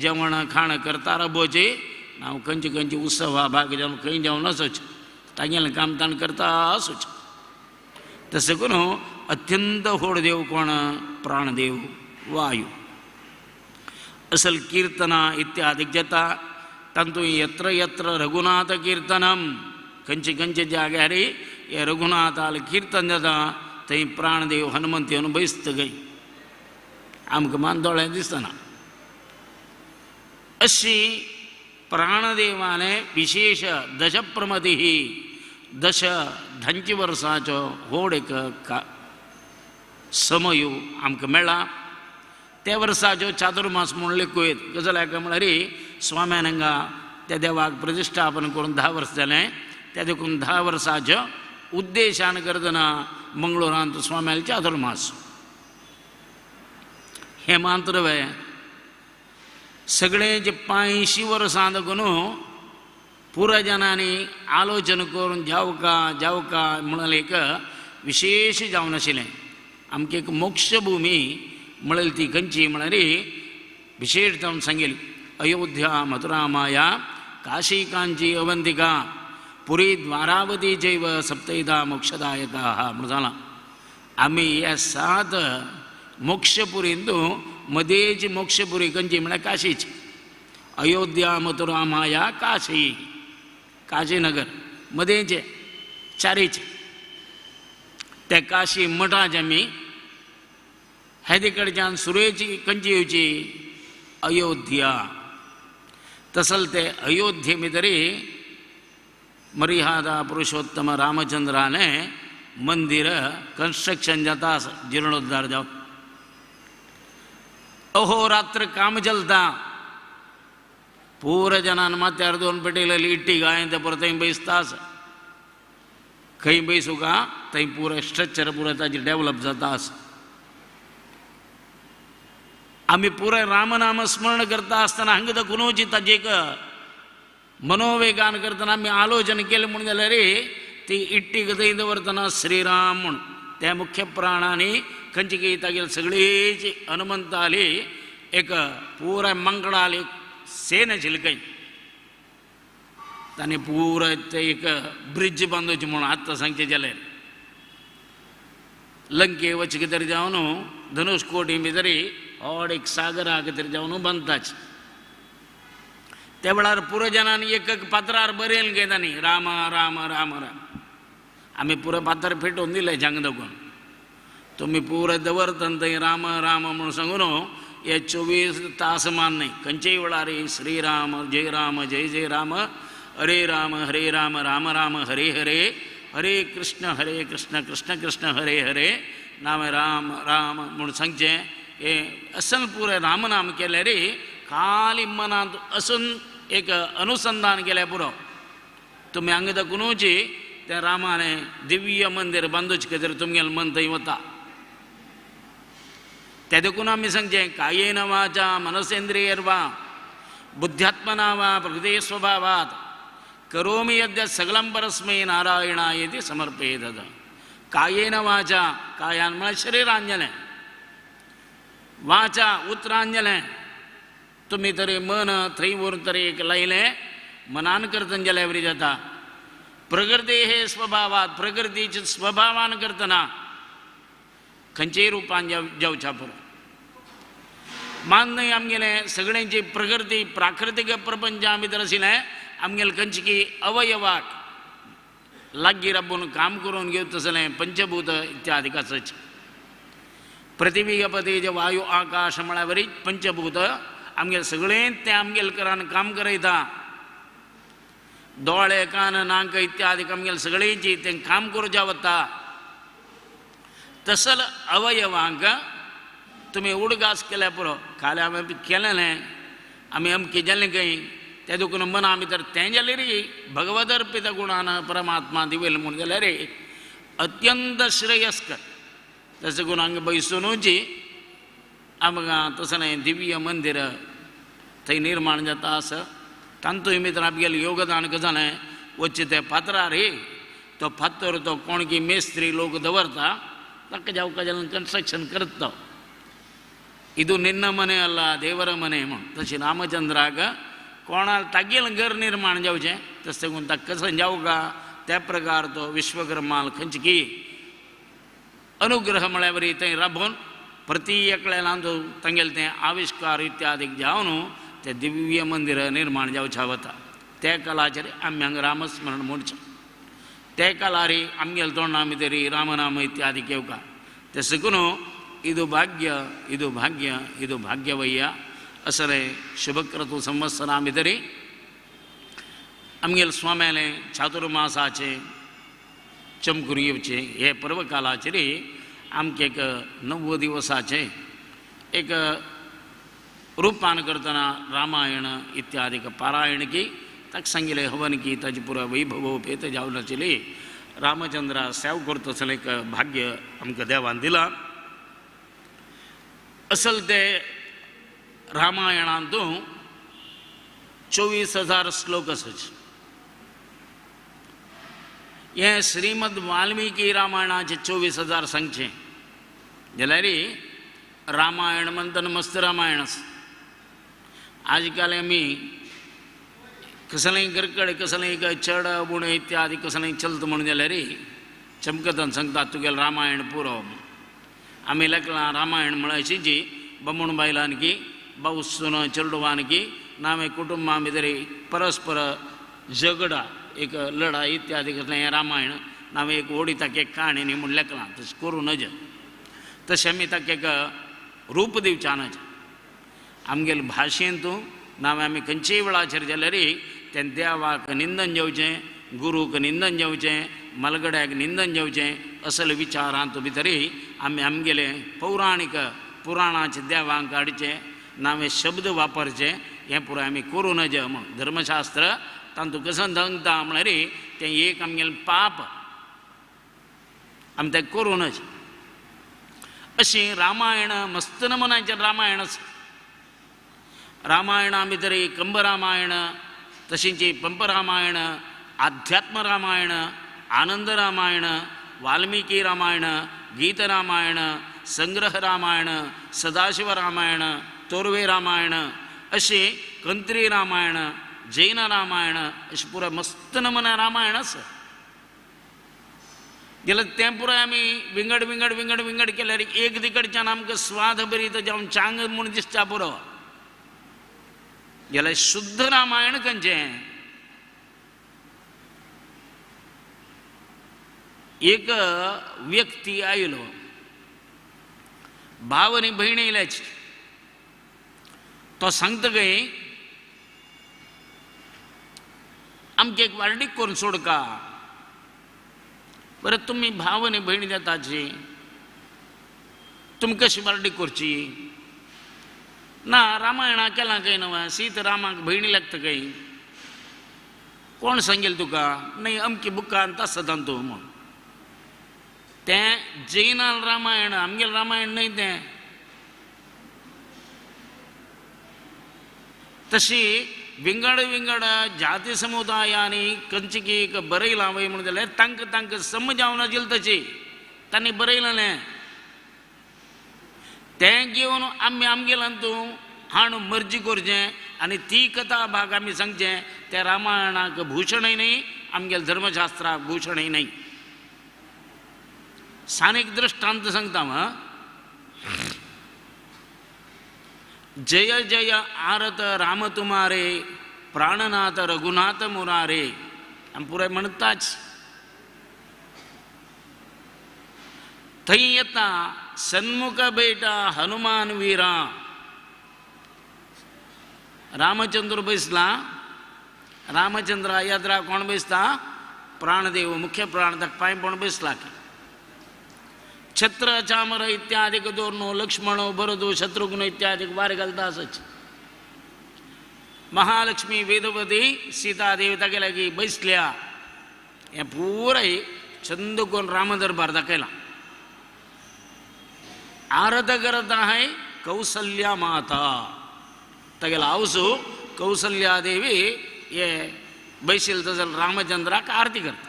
Speaker 3: जेवण खाण करता राबोची हांव खंयचे खंयचे उत्सवा भाग जावन खंय जावन आसोचें तागेलें काम ताणें करता आसोचें. तशें करून अत्यंत व्हड देव कोण प्राणदेव वायु. असल कीर्तनां इत्यादी जाता तातूंत यत्र यत्र रघुनाथ कीर्तनम खंयचे खंयचे जाग्यार हे रघुनाथालें कीर्तन जाता थंय प्राणदेव हनुमंत येवन बैसता खंय आमकां मान दोळ्यां दिसना. अशी प्राणदेवाने विशेष दशप्रमती दश धांची वर्सांचो व्हड एक समय आमकां मेळ्ळा. त्या वर्साच्यो चातुर्मास म्हूण लेखूं येत कसो काय म्हळ्यार स्वाम्यान हांगा त्या देवाक प्रतिश्ठापन करून 10 वर्स जालें. त्या देखून 10 वर्साच्यो उद्देशान करतना मंगळुरांत स्वाम्याले चातुर्मास हें मात्र वे सगळे जे 85 वर्सां देखून पुराय जनांनी आलोचन करून जावका जावका म्हणून एक विशेष जावन आशिल्लें. आमकां एक मोक्षभुमी म्हणली ती खंयची म्हळ्यार विशेष जावन सांगेली अयोध्या मथुरा माया काशी कांची अवंतिका पुरी द्वारावती जैव सप्तैदा मोक्षदायका म्हणून सांगलां. आमी ह्या 7 मोक्षपुरींतू मदेची मोक्षपुरी खंयची म्हळ्यार काशीची. अयोध्या मथुरा माया काशी काशीनगर मदेचे चारीचे त्या काशी मठाचे आमी हेदे कडच्यान सुरेची खंयची येवची अयोध्या. तसल ते अयोध्ये भितरी मर्यादा पुरुषोत्तम रामचंद्राने मंदिर कन्स्ट्रक्शन जाता जिर्णोद्धार जावन अहोरात्र काम चलता. पूरा जनान माथ्यार 2 पेटेलेली इट्टी गाय ते परत थंय बैसता आसा खंय बैसूका थंय पुरा स्ट्रक्चर पुरा ताजेर डेवलप जाता आसा. आमी पुराय रामनाम स्मरण करता आसतना हांगा दाखोवची ताजें एक मनोवेगान करतना आमी आलोचन केलें म्हूण जाल्यार ती इट्टी थंय दवरतना श्रीराम म्हूण त्या मुख्य प्राणांनी खंयची की तागेली सगळीची हनुमंताली एक पुराय मंगळाली सेन आशिल्ली खंय ताणें पुराय ते एक ब्रिज बांदोवची म्हणून आतां सांगचें जाल्यार लंके वचके तरी जावन धनुषकोटी भितरी व्हड एक सागराक तरी जावन बांदताच. त्या वेळार पुरजनांनी एक एक पात्रार बरयलें गे तांणी राम राम राम राम. आमी पुरो पात्र पेटोवन दिलें जांग दाखोवन तुमी पुरो दवरतना थंय राम राम म्हणून सांगून हे 24 तास मान न्हय खंयचेय वेळार श्रीराम जय राम जय जय राम हरे राम हरे राम राम राम हरे हरे हरे कृष्ण हरे कृष्ण कृष्ण कृष्ण हरे हरे नाम राम राम म्हूण सांगचें. हें असल पुरें रामनाम केलें रे खाली मनांत असून एक अनुसंधान केल्यार पुरो तुमी हांगा दाखोवची त्या रामाने दिव्य मंदिर बांदूचे खातीर तुमगेलें मन थंय वता. ते देखून आमी सांगचें कायेन वाचा मनसेंद्रियर्वा बुद्ध्यात्मना वा प्रकृते स्वभावात करोमि यद्य सगळं परस्मै नारायणायेति समर्पयेत. कायेन वाचा कायान म्हळ्यार शरीरान जालें, वाचा उतरान जालें, तुमी तरी मन थंय व्हरून तरी एक लायलें मनान करतना जाल्यार बरी जाता. प्रकृती हे स्वभावात प्रकृतीचे स्वभावान करतना खंयचेय रुपान जावच्या पुरो मान न्हय आमगेलें सगळ्यांची प्रकृती प्राकृतीक प्रपंचा भितर आशिल्लें आमगेले खंयचे की अवयवाक लागीं राबून काम करून घेवता तसलें पंचभूत इत्यादी आसच. पृथ्वी अपतेज वायू आकाश म्हळ्यार वरी पंचभूत आमगेले सगळें तें आमगेले करान काम करयता. दोळे कान नाक इत्यादी आमगेले सगळ्यांची तें काम करूच्या वता. तसल अवयवांक तुमी उडगास केल्यार पुरो खाल्या आमी केलें न्हय आमी अमकें जालें खंय तें देखून मना भितर तें जालें रे भगवदर्पित गुणान परमात्मा दिवेल म्हूण जाल्यार रे अत्यंत श्रेयस्कर. तशें करून हांगा बैसुनूची आमकां तसलें दिव्य मंदिर थंय निर्माण जाता आसा. तांतूय भितर आमगेलें योगदान कशें जालें वचचें तें फातरार रे तो फातर तो कोण की मेस्त्री लोक दवरता ताका जावका जाल्यार कन्स्ट्रक्शन करता. ಇದು ನಿನ್ನ ಮನೆ ಅಲ್ಲ ದೇವರ ಮನೆ म्हूण. तशें रामचंद्राक कोणाक तागेलें घर निर्माण जावचें तशें करून ताका कशें जावका त्या प्रकार तो विश्वकर्माल खंयची की अनुग्रह म्हळ्यार वरी थंय राबोवन प्रति एकल्यान तांगेलें तें आविश्कार इत्यादी जावन तें दिव्य मंदिर निर्माण जावचें वता. त्या कालाचेर आमी हांगा रामस्मरण म्हणचें त्या कालारी आमगेले तोंडा भितर रामनाम इत्यादी घेवका. तें शिकून ಇದು ಭಾಗ್ಯ ಇದು ಭಾಗ್ಯ ಇದು ಭಾಗ್ಯವಯ್ಯ असलें शुभक्रतु संवत्सरा भितरी आमगेले स्वाम्यालें चातुर्मासाचें चमकून येवचें हे पर्वकालाचेर आमकां एक 90 दिवसाचें एक रूपान करतना रामायण इत्यादी पारायण की ताका सांगिल्लें हवन की ताजें पुराय वैभवोपेत जावन आशिल्ली रामचंद्रा सेव करता तसलें एक भाग्य आमकां देवान दिलां. असल ते रामायणांतू 24,000 श्लोक आसात. हें श्रीमद वाल्मिकी रामायणाचे 24,000 सांगचें जाल्यार रामायण म्हणटना मस्त रामायण आसा. आजकाल आमी कसलेंय गरकड कसलेंय चड उणें इत्यादी कसलेंय चलता म्हणून जाल्यार चमकतान सांगता तुगेलें रामायण पुरो. आमी लेखलां रामायण म्हळ्यार अशी बामण बायलांकी बाऊसून चेडवानकी नामे कुटुंबा भितर परस्पर झगडा एक लढाई इत्यादी कसलें हें रामायण नामे एक ओडी ताका एक काणी न्ही म्हूण लेखलां तशें करूं नज. तशें आमी ताका एक रूप दिवचें नज. आमगेले भाशेंतू नामे आमी खंयचेय वेळाचेर जाल्यार तें देवाक निंदन जावचें गुरूक निंदन जावचें मलगड्याक निंदन जावचें असले विचारांत भितरी आमी आमगेले पौराणीक पुराणाचे देवांक हाडचें नावे शब्द वापरचे हें पुराय आमी करूं नज म्हूण धर्मशास्त्र तांतूं कशें सांगता म्हळ्यार तें एक आमगेलें पाप आमी तें करूं नज. अशी रामायण मस्त नमुन्याचें रामायण आसा. रामायणा भितर कंबरामायण तशींच पंपरामायण आध्यात्म रामायण आनंद रामायण वाल्मिकी रामायण गीत रामायण संग्रह रामायण सदाशिव रामायण तोरवे रामायण अशें कंत्री रामायण जैन रामायण अशें पुराय मस्त नमुना रामायण आसा. जाल्यार तें पुराय आमी विंगड विंगड विंगड विंगड केल्यार एक दिकडच्यान आमकां स्वाद बरी जावन चांग म्हूण दिसता पुरो. जाल्यार शुद्ध रामायण खंयचें? एक व्यक्ती आयलो भाव आनी भयण येयल्याची तो सांगता काय आमगे एक वार्डीक करून सोडका. बरें तुमी भाव आनी भयण जाताची तुमी कशी वार्डीक करची? ना रामायणा केलां काय न्हय सीत रामाक भयणी लागता काय? कोण सांगेल तुका? न्हय अमकी बुकान आसा तांतू म्हूण. तें जैनान रामायण आमगेलें रामायण न्हय तें. तशी विंगड विंगड जाती समुदायांनी खंयची एक बरयलां वय म्हणून जाल्यार तांकां तांकां समजावन आशिल्लें तशी तांणी बरयलें तें घेवन आमी आमगेल्यान तूं हाण मर्जी करचें आनी ती कथा भाग आमी सांगचें त्या रामायणाक भूषणय न्हय आमगेल्या धर्मशास्त्राक भूषणय न्हय. सानेक दृष्टांत सांगता हांव. जय जय आरत राम तुमारे प्राणनाथ रघुनाथ मुरारे आमी पुराय म्हणटाच. थंय येता सन्मुख बेटा हनुमान वीरा. रामचंद्र बैसला रामचंद्र यात्रा कोण बैसता? प्राणदेव मुख्य प्राण ताका पांय पडून बैसला. छत्र चामर इत्यादिक दवरून लक्ष्मण भरत शत्रुघ्न इत्यादिक वार घालता आसच. महालक्ष्मी वेदवती सीतादेवी तागे लागीं बैसल्या. हें पुराय चंद करून रामदरबार दाखयला. आरत करत आहाय कौसल्या माता तागेलो आवसू कौसल्या देवी हे बैशिल तसो रामचंद्राक आरती करता.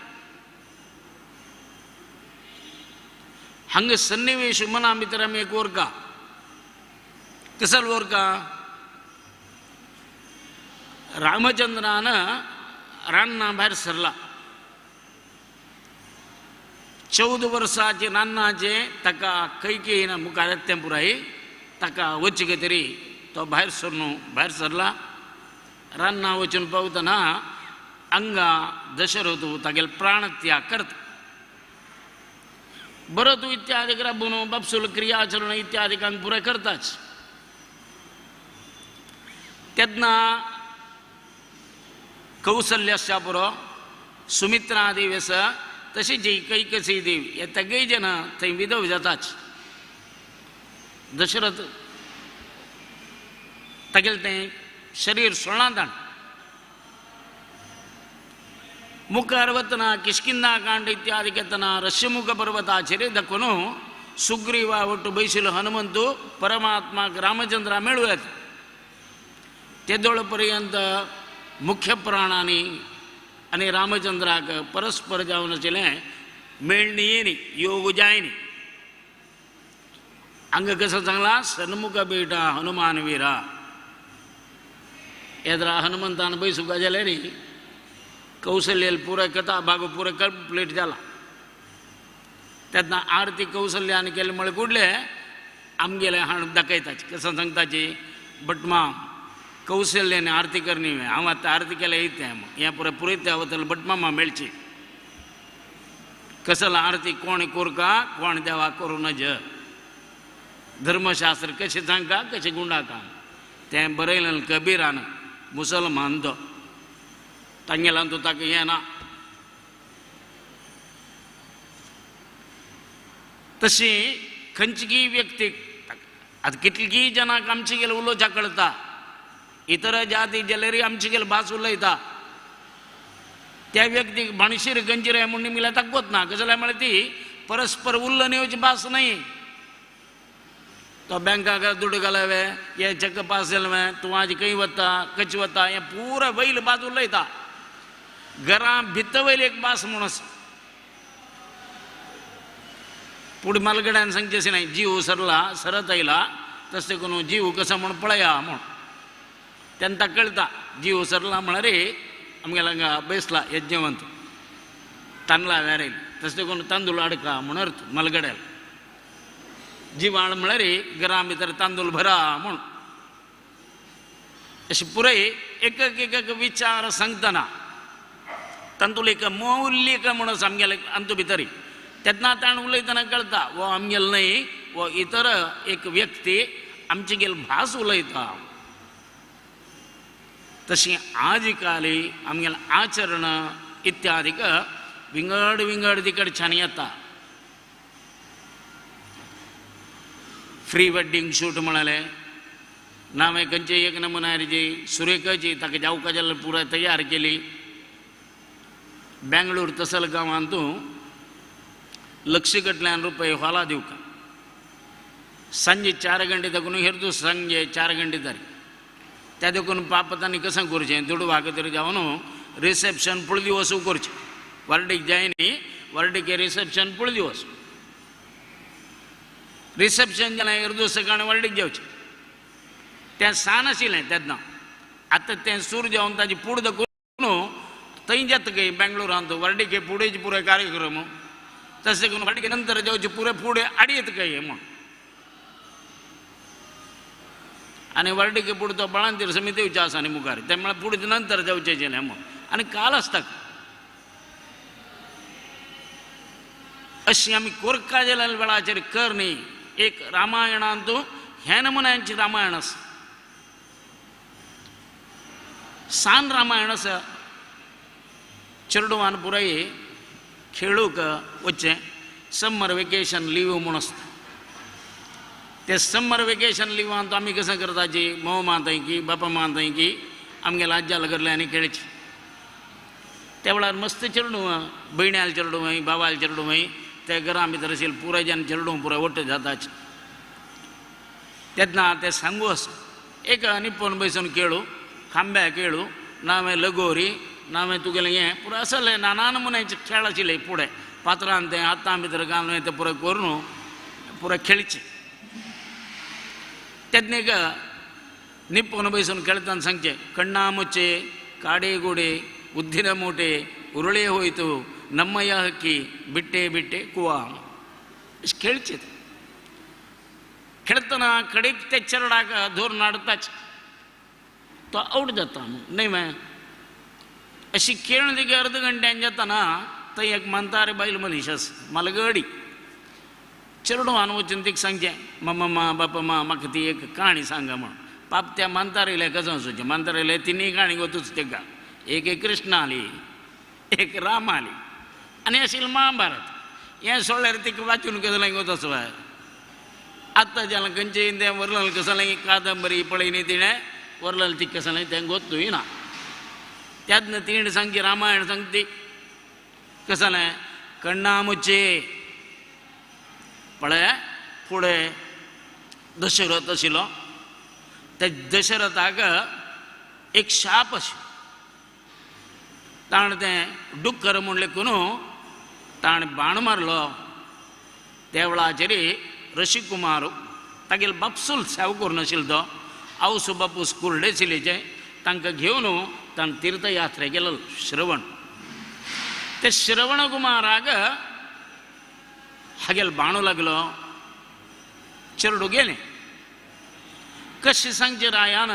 Speaker 3: हांगा सन्निवेश मना भितर आमी एक ओरका कसल ओरका रामचंद्रान रान्ना भायर सरला. 14 वर्साचे रान्नाचे ताका कैकेयीन मुखार येता तें पुराय ताका वचचे तरी तो भायर सरनु भायर सरला. रान्ना वचून पावतना हांगा दशरथ तागेलो प्राणत्याग करता. भरत इत्यादिक राबून बापसूल क्रियाचरण इत्यादिकांक पुराय करताच. तेन्ना कौसल्याच्या पुरो सुमित्रा देवी आसा तशीच ही कैकसी देवी हे सगळीं जाणां थंय विधव जाताच. दशरथ तागेलें तें शरीर सोळा मुखार वतना किष्किंधा कांड इत्यादी येतना रश्यमुख पर्वताचेर दाखोवन सुग्रीवा ಒಟ್ಟು ಬೈಸಿಲು ಹನುಮಂತು ಪರಮಾತ್ಮ ರಾಮಚಂದ್ರ ಮೇಳುವೆ तेदोळ पर्यंत मुख्य प्राणांनी आनी रामचंद्राक परस्पर जावन आशिल्लें मेळणी येनी योग जायनी. हांगा कसो सांगला सन्मुख बेटा हनुमान वीरा. येद्रा हनुमंतान बैसुका जालें न्ही कौशल्यल पुराय कथा भाग पुराय कंप्लीट जाला. तेन्ना आरती कौशल्यान केले म्हळ्यार कुडले आमगेले हाण दाखयताची कसो सांगताची भटमा कौशल्याने आरती करणी हांव आतां आरती केल्या येता हें पुराय पुरयता वतले भटमामा मेळची कसला आरती कोण कोरका कोण देवा करूं नज धर्मशास्त्र कशें सांगका कशें गुंडाका तें बरयलें कबीरान मुसलमान तो तांगेल्यान तो ताका हें ना. तशी खंयची व्यक्ती आतां कितलीं जाणांक आमचे गेले उलोवच्या कळटा इतर जाती जाल्यार आमचे गेले भास उलयता त्या व्यक्तीक भाणशीर गंजीर म्हूण मिल्यार ताका गोत ना. कशें जाल्यार म्हळ्यार ती परस्पर उल्लन येवची भास न्हय. तो बँकाक दुडू घालवे हे चेक पास जालें तूं आज खंय वता कशी वता हें पुराय वयल बाजू उलयता. घरां भितर वयली एक भास म्हूण आसा. पूण मालगड्यान सांगचें न्हय जीव सरला सरत आयला तशें करून जीव कसो म्हूण पळया म्हूण तेन्ना कळटा जीव सरला म्हळ्यार आमगेल्या हांगा बेसला यज्ञवंत तांदळा वेरेल तशें करून तांदूळ अडका म्हूण अर्थ मालगड्याल जिवाळ म्हळ्यार घरा भितर तांदूळ भरा म्हूण. अशें पुराय एक एक एक विचार सांगतना तांतूल एक मौल्य म्हूण आमगेले अंतू भितर तेन्ना ताणें उलयतना कळटा हो आमगेलो न्हय हो इतर एक व्यक्ती आमचे गेल भास उलयता. तशी आजकाली आमगेलें आचरण इत्यादिक विंगड विंगड दिकडच्यान येता. प्री वेड्डींग शूट म्हणाले नांवें खंयचे एक नमुन्याची सुरेखाची ताका जावका जाल्यार पुराय तयार केली. बेंगळूर तसल गांवांतू लक्ष कटल्यान रुपये हॉला दिवका सांजे 4 गंटे देखून हेरतू सांजे 4 गंटे तरी त्या देखून पापतांनी कसं करचें दुडवाक तरी जावन रिसेप्शन पुळ दिवस करचें वर्डीक जाय न्ही वर्डीक रिसेप्शन पुळ दिवस रिसेप्शन जालें अर्दू सकाळीं वर्डीक जेवचें तें सान आशिल्लें तेन्ना. आतां तें सूर जावन ताजी पूड दाखोवन थंय जाता खंय बेंगळुरांत वर्डीके पुडेचे पुराय कार्यक्रम तशें करून वर्डीके नंतर जेवचे पुरे फुडें आडी येता खंय म्हूण आनी वर्डीके पुढे तो बळांतीर समिती आसा आनी मुखार ते म्हळ्यार पुढे नंतर जेवचें जेलें म्हूण आनी काल आसता. अशी आमी कोरका जाल्या वेळाचेर कर न्ही. एक रामायणांत ह्या नमुन्यांची रामायण आसा सान रामायण आसा. चेडवान पुराय खेळूंक वचचें समर वेकेशन लीव म्हूण आसता. ते समर वेकेशन लिवांत आमी कशें करताची मोव मानताय की बापा मानताय की आमगेल्या आज्याल करले आनी खेळची. त्या वेळार मस्त चेडूं भयण्याल चेडूं बाबाल चेडूं ते घरां भितर आशिल्ले पुराय जाण चेडूं पुराय वट्ट जाताच. तेन्ना ते सांगू आसा एक निप्पोन बैसून खेळू खांब्या खेळू नावें लगोरी नावें तुगेलें हें पुराय आसलें नाना नमुन्याचे खेळ आशिल्ले फुडें पात्रान तें हातां भितर घालून तें पुराय करून पुराय खेळचें. तेन्ना एक निप्पोन बैसून खेळताना सांगचें कण्णा मुच्चे काडेगोडे ಉದ್ದಿನ ಮೂಟೆ ಉರುಳೆ ಹೋಯಿತು ನಮ್ಮಯ್ಯ ಹಕ್ಕಿ ಬಿಟ್ಟೆ ಬಿಟ್ಟೆ ಕುವಾ ಇಷ್ಟು ಕೇಳ್ಚಿದೆ. खेळतना कडेक ते चेरडाक धोर नाडताच तो आवट जाता न्हय मैं अशी खेळ तिका अर्द घंट्यान जाताना थंय एक मानतारे बायल मनीस आसा मालगडी चेरडून वचून तिका सांगचें मम्मा बापा मा म्हाका ती एक काणी सांगा म्हूण. पाप त्या मानतारेल्या कसो वचचें मानतारेल्या तिनूय काणी वतूच तेका एक एक कृष्ण आली एक राम आली आनी आशिल्लें महाभारत. हें सोडल्यार तिका वाचून कसलें वता वय आतां जालें खंयचें तें वरलाल कसलें कादंबरी पळयनी तिणें वरलाल तिका कसलें तें गोत्तूय ना. तेन्ना तिणें सांगची रामायण सांगती कसलें कण्णा मुच्चे पळय फुडें दशरथ आशिल्लो त्या दशरथाक एक शाप आशिल्लो ताणें तें डुक्कर म्हूण लेखून ताणें बाण मारलो. त्या वेळाचेर ऋषिकुमार तागेलो बापसूल सेव करून आशिल्लो तो आवसू बापूस कुर्डे शिलेचे तांकां घेवन ताणें तीर्थयात्रे गेलो श्रवण. ते श्रवण कुमाराक हागेलो बाणू लागलो चेरडू गेलें. कशें सांगचें रायान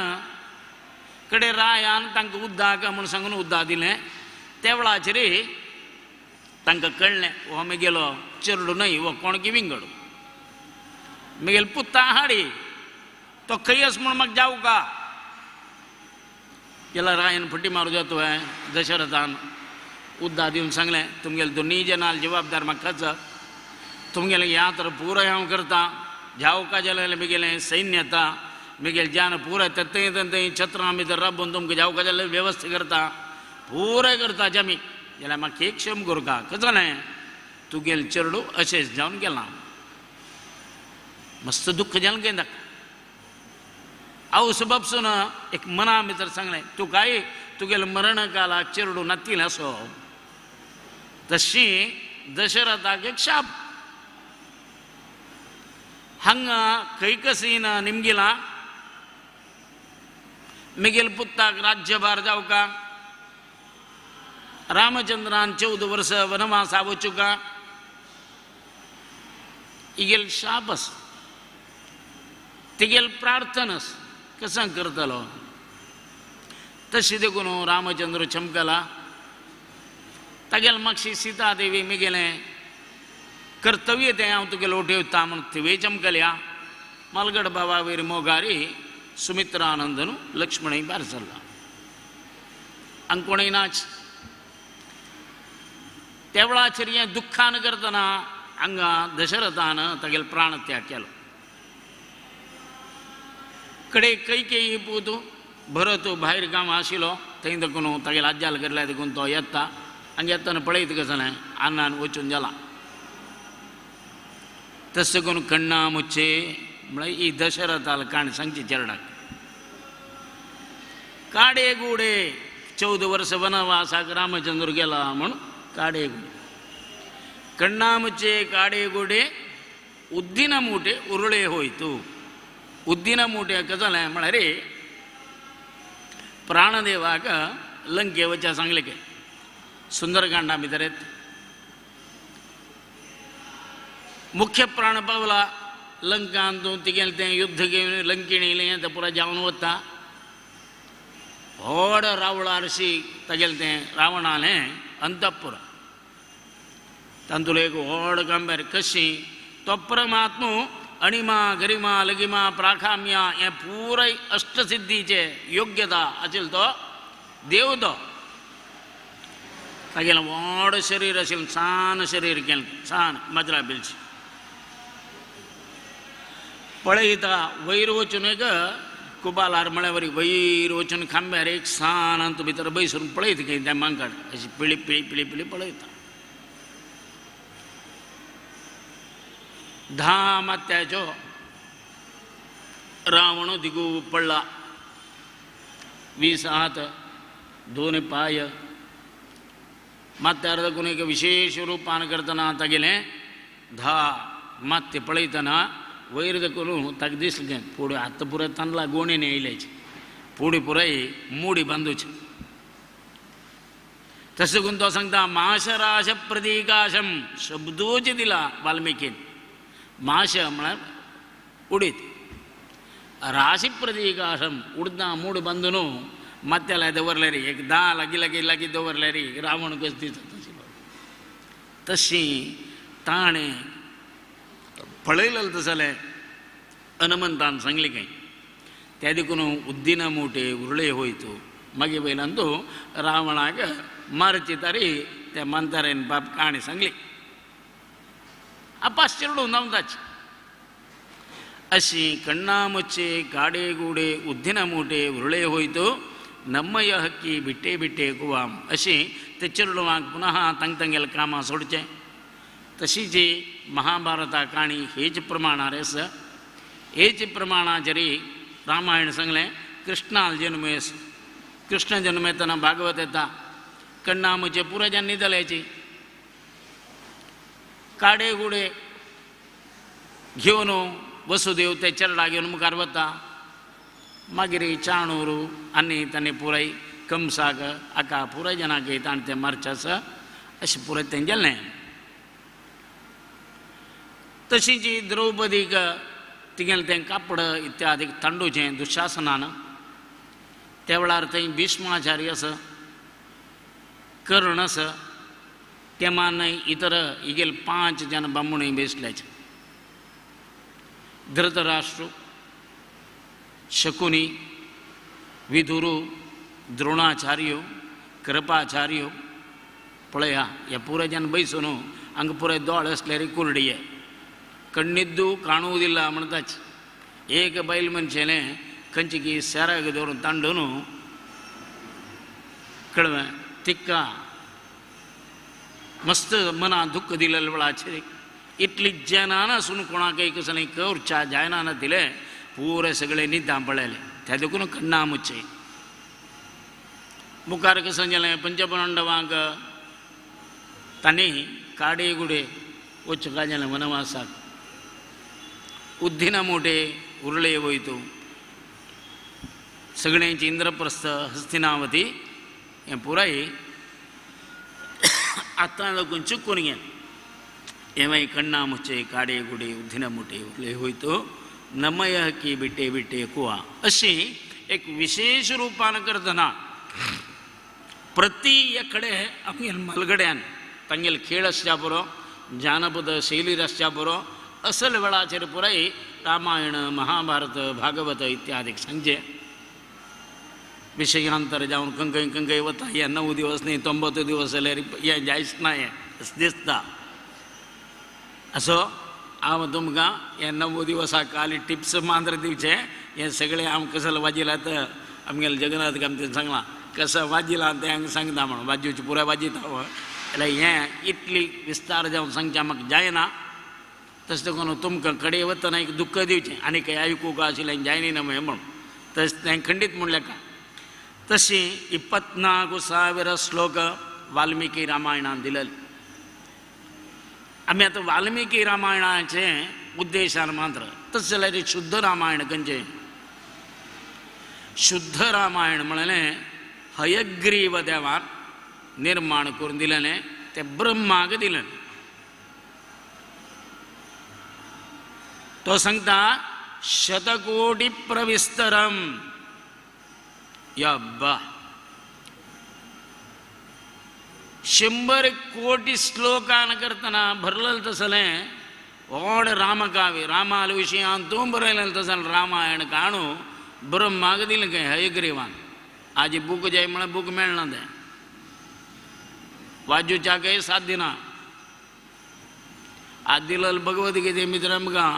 Speaker 3: कडे रायान तांकां उद्दाक म्हूण सांगून उद्दा दिलें. त्या वेळाचेर तांकां कळ्ळें हो मेगेलो चेरडू न्हय हो कोण की विंगड मेगेलो पुता हाडी तो खंय आसा म्हूण म्हाका जावं का गेला रायान फटी मारू जातो दशरथान उद्दा दिवन सांगलें तुमगेले दोनूय जाणां जबाबदार म्हाकाच तुमगेलें यात्रा पुराय हांव करता जावका जाल्यार मेगेलें सैन्य येता मेगेलें जान पुराय थंय थंय छत्रां भितर राबून तुमकां जावका जाल्यार वेवस्था करता पुराय करता आमी जाल्यार म्हाका एक क्षम करुंका कसलें तुगेलें चेरडू अशेंच जावन गेलां. मस्त दुःख जालें काय ताका. हांव सबबसून एक मना भितर सांगलें तूं काय तुगेले मरणकाला चेरडू नातील असो तशी दशरथाक एक शाप. हांगा कैकसीन निमगिला मिगेल पुत्ताक राज्यभार जावका, रामचंद्रान 14 वर्स वनवासा वचुका, इगेल शापस तिगेल प्रार्थनस कसं करतलो. तशी देखून रामचंद्र चमकला तागेल मागशी सीतादेवी मिगेलें कर्तव्य तें हांव तुगेलो उठेवता म्हूण तिवें चमकल्या. मालगड बाबा वयर मोगारी सुमित्रानंदनु लक्ष्मणय भायर सरला. हांगा कोणय नाच त्या वेळाचेर हें दुख्खान करतना हांगा दशरथान तागेलो प्राणत्याग केलो. कडे कैकेयी पूत भरत भायर गांव आशिल्लो थंय देखून तागेलो आज्याल करल्या देखून तो येता हांगा येतना पळयत कसलें आन्नान वचून जाला. तशें करून कण्णा मुच्चे म्हळ्यार ही दशरथाल काणी सांगची चेरडाक. काडे गुडे 14 वर्स वनवासाक रामचंद्र गेला म्हूण काडे गुडे कण्णामुचे काडे गुडे उद्दिನ ಮೂಟೆ ಉರುಳೆ ಹೋಯಿತು. ಉದ್ದಿನ ಮೂಟೆ कजलें म्हळ्यार प्राणदेवाक लंके वच्या सांगलें सुंदरकांडा भितर मुख्य प्राण पावला लंकान तूं तिगेलें तें युद्ध घेवन लंकिणी तें पुरा जावन वता. व्हड रावळारशी तागेलें तें रावणालें अंतपुर तातूंत एक व्हड कांबेर कशी तो परमात्मू अणिमा गरिमा लगिमा प्राखाम्या हें पुराय अष्टसिद्धीचे योग्यता आशिल्लो तो देव. तो तागेलें व्हड शरीर आशिल्लें सान शरीर केलें सान मजरा बिलची पळयता वयर वचून एक कुबालार म्हळ्यार वरी वयर वचून खांब्यार एक सान अंत भितर बैसून पळयता खंय त्या मांकड अशी पिळी पिळी पिळी पिळी पळयता. 10 मात्याचो रावण दिगू पडला, 20 हात 2 पाय. मात्यार देखून एक विशेष रूपान करतना तागेलें 10 मात्य पळयतना वयर देखून ताका दिसलें फुडें आतां पुराय तांदळा गोणेन येयल्याची फुडें पुराय मुडी बांदूची. तशें करून तो सांगता माशराश प्रतिकाशम शब्दोच दिला वाल्मिकीन. माश म्हळ्यार उडीत, राशी प्रतिकाशम उडदां मूड बांदून मात्याला दवरले रे एक 10 लागीं लागीं लागीं दवरले रे रावण कस दिसता तशी तशी ताणें पळयलें तसलें हनुमंतान सांगलें खंय त्या देखून उद्दिन मोटे उरळे होयतो. मागीर वयल्यान तो रावणाक मारची तारी त्या मांतारेन बाप काणी सांगली. अपास चिरडून धांवताच अशी कण्णामुचे काडेगुडे उद्दिन मोटे उरळे होयतो नम्मय हक्की बिट्टे बिट्टे कुवाम अशी ते चिरडुवांक पुनः तांग तांगेले कामां सोडचें. तशी जी महाभारता काणी हेच प्रमाणार आसा हेच प्रमाणाचेर रामायण सांगलें कृष्णाल जन्मेस कृष्ण जन्मेतना भागवत येता कण्णामुचे पुराच्यान निदल्याची काडे गुडे घेवन वसुदेव ते चेरडा घेवन मुखार वता. मागीर चाणूर आनी ताणें पुराय कंसाक हाका पुराय जनाक ताणें तें मारचें आसा अशें पुराय तें गेलें. तशीच द्रौपदीक तिगेलें तें कापड इत्यादी तांडूचें दुशासनान त्या वेळार थंय भीष्माचार्य आसा कर्ण आसा ते मान इतर इगेल 5 जन बामणूय बेसल्याचे धृतराष्ट्र शकुनी विदुरु द्रोणाचार्य कृपाचार्य पळया ह्या पुराय जन बैसून हांगा पुराय दोळ आसल्यार कुरडये ಕಣ್ಣಿದ್ದು ಕಾಣುವುದಿಲ್ಲ म्हणताच ಏಕ ಬಯಲು ಮನುಷ್ಯನೇ ಕಂಚಿಗೆ ಸೆರಗ ದೋರು ತಂಡನು ಕಳವೆ ತಿಕ್ಕ ಮಸ್ತ್ ಮನ ದುಃಖ ದಿಲ್ಲಲ್ ಆಚರಿ इतली जनान आसून कोणाकय कसलें करच्या जायना नातिलें पुरे सगळे निदां पळयलें त्या देखून कण्णा मुच्चे मुखार कसं जालें पंचपांडवांक तांणी काडे गुडे वचका जालें वनवासाक उद्दिना मोटे उरले वयतो सगळ्यांची इंद्रप्रस्थ हस्तिनावती हें पुराय आतां लागून चुकून गेलें हें मागीर कण्णा मुचे काडे गुडे उद्दिना मोटे उरले वयतो नमय की बिटे बिटे कुवा अशी एक विशेष रूपान करतना प्रति एकडे आमगेले मलगड्यान तांगेले खेळ आसच्या पुरो जानपद शैली आसच्या पुरो असल वेळाचेर पुराय रामायण महाभारत भागवत इत्यादी सांगचे विशयांतर जावन खंय खंय वता हे 9 दिवस न्ही 9 दिवस जाल्यार हें जायच ना हें अशें दिसता असो हांव तुमकां हे 9 दिवसाक खाली टिप्स मात्र दिवचें हें सगळें हांव कसो वाजिलां तर आमगेले जगन्नाथ कामतीन सांगलां कसं वाजिलां तें हांगा सांगता म्हणून वाजोवचें पुराय वाजयता जाल्यार हें इतली विस्तार जावन सांगचें म्हाका जायना तशें देखून तुमकां कडेन वतना एक दुख्ख दिवचें आनी खंय आयकूंक आशिल्लें जायना ना म्हणून तशें तें खंडीत म्हणलें का तशी 24,000 श्लोक वाल्मिकी रामायणान दिलेले आमी आतां वाल्मिकी रामायणाचें उद्देशान मात्र तशें जाल्यार शुद्ध रामायण खंयचें शुद्ध रामायण म्हणलें हयग्रीव देवान निर्माण करून दिलेलें तें ब्रह्माक दिलें तो सांगता शतकोटी प्रविस्तरम यब्बा 100 कोटी श्लोकान करतना भरलें तसलें व्हड रामकाव्य रामाले विशीं हांव बरयलें तसलें रामायण काणू ब्रह्माक दिलें खंय हयग्रीवान आजी बूक जाय म्हळ्यार बूक मेळना तें वाजूच्याकय साथ दिना आज दिलल भगवद्गीते मित्र आमकां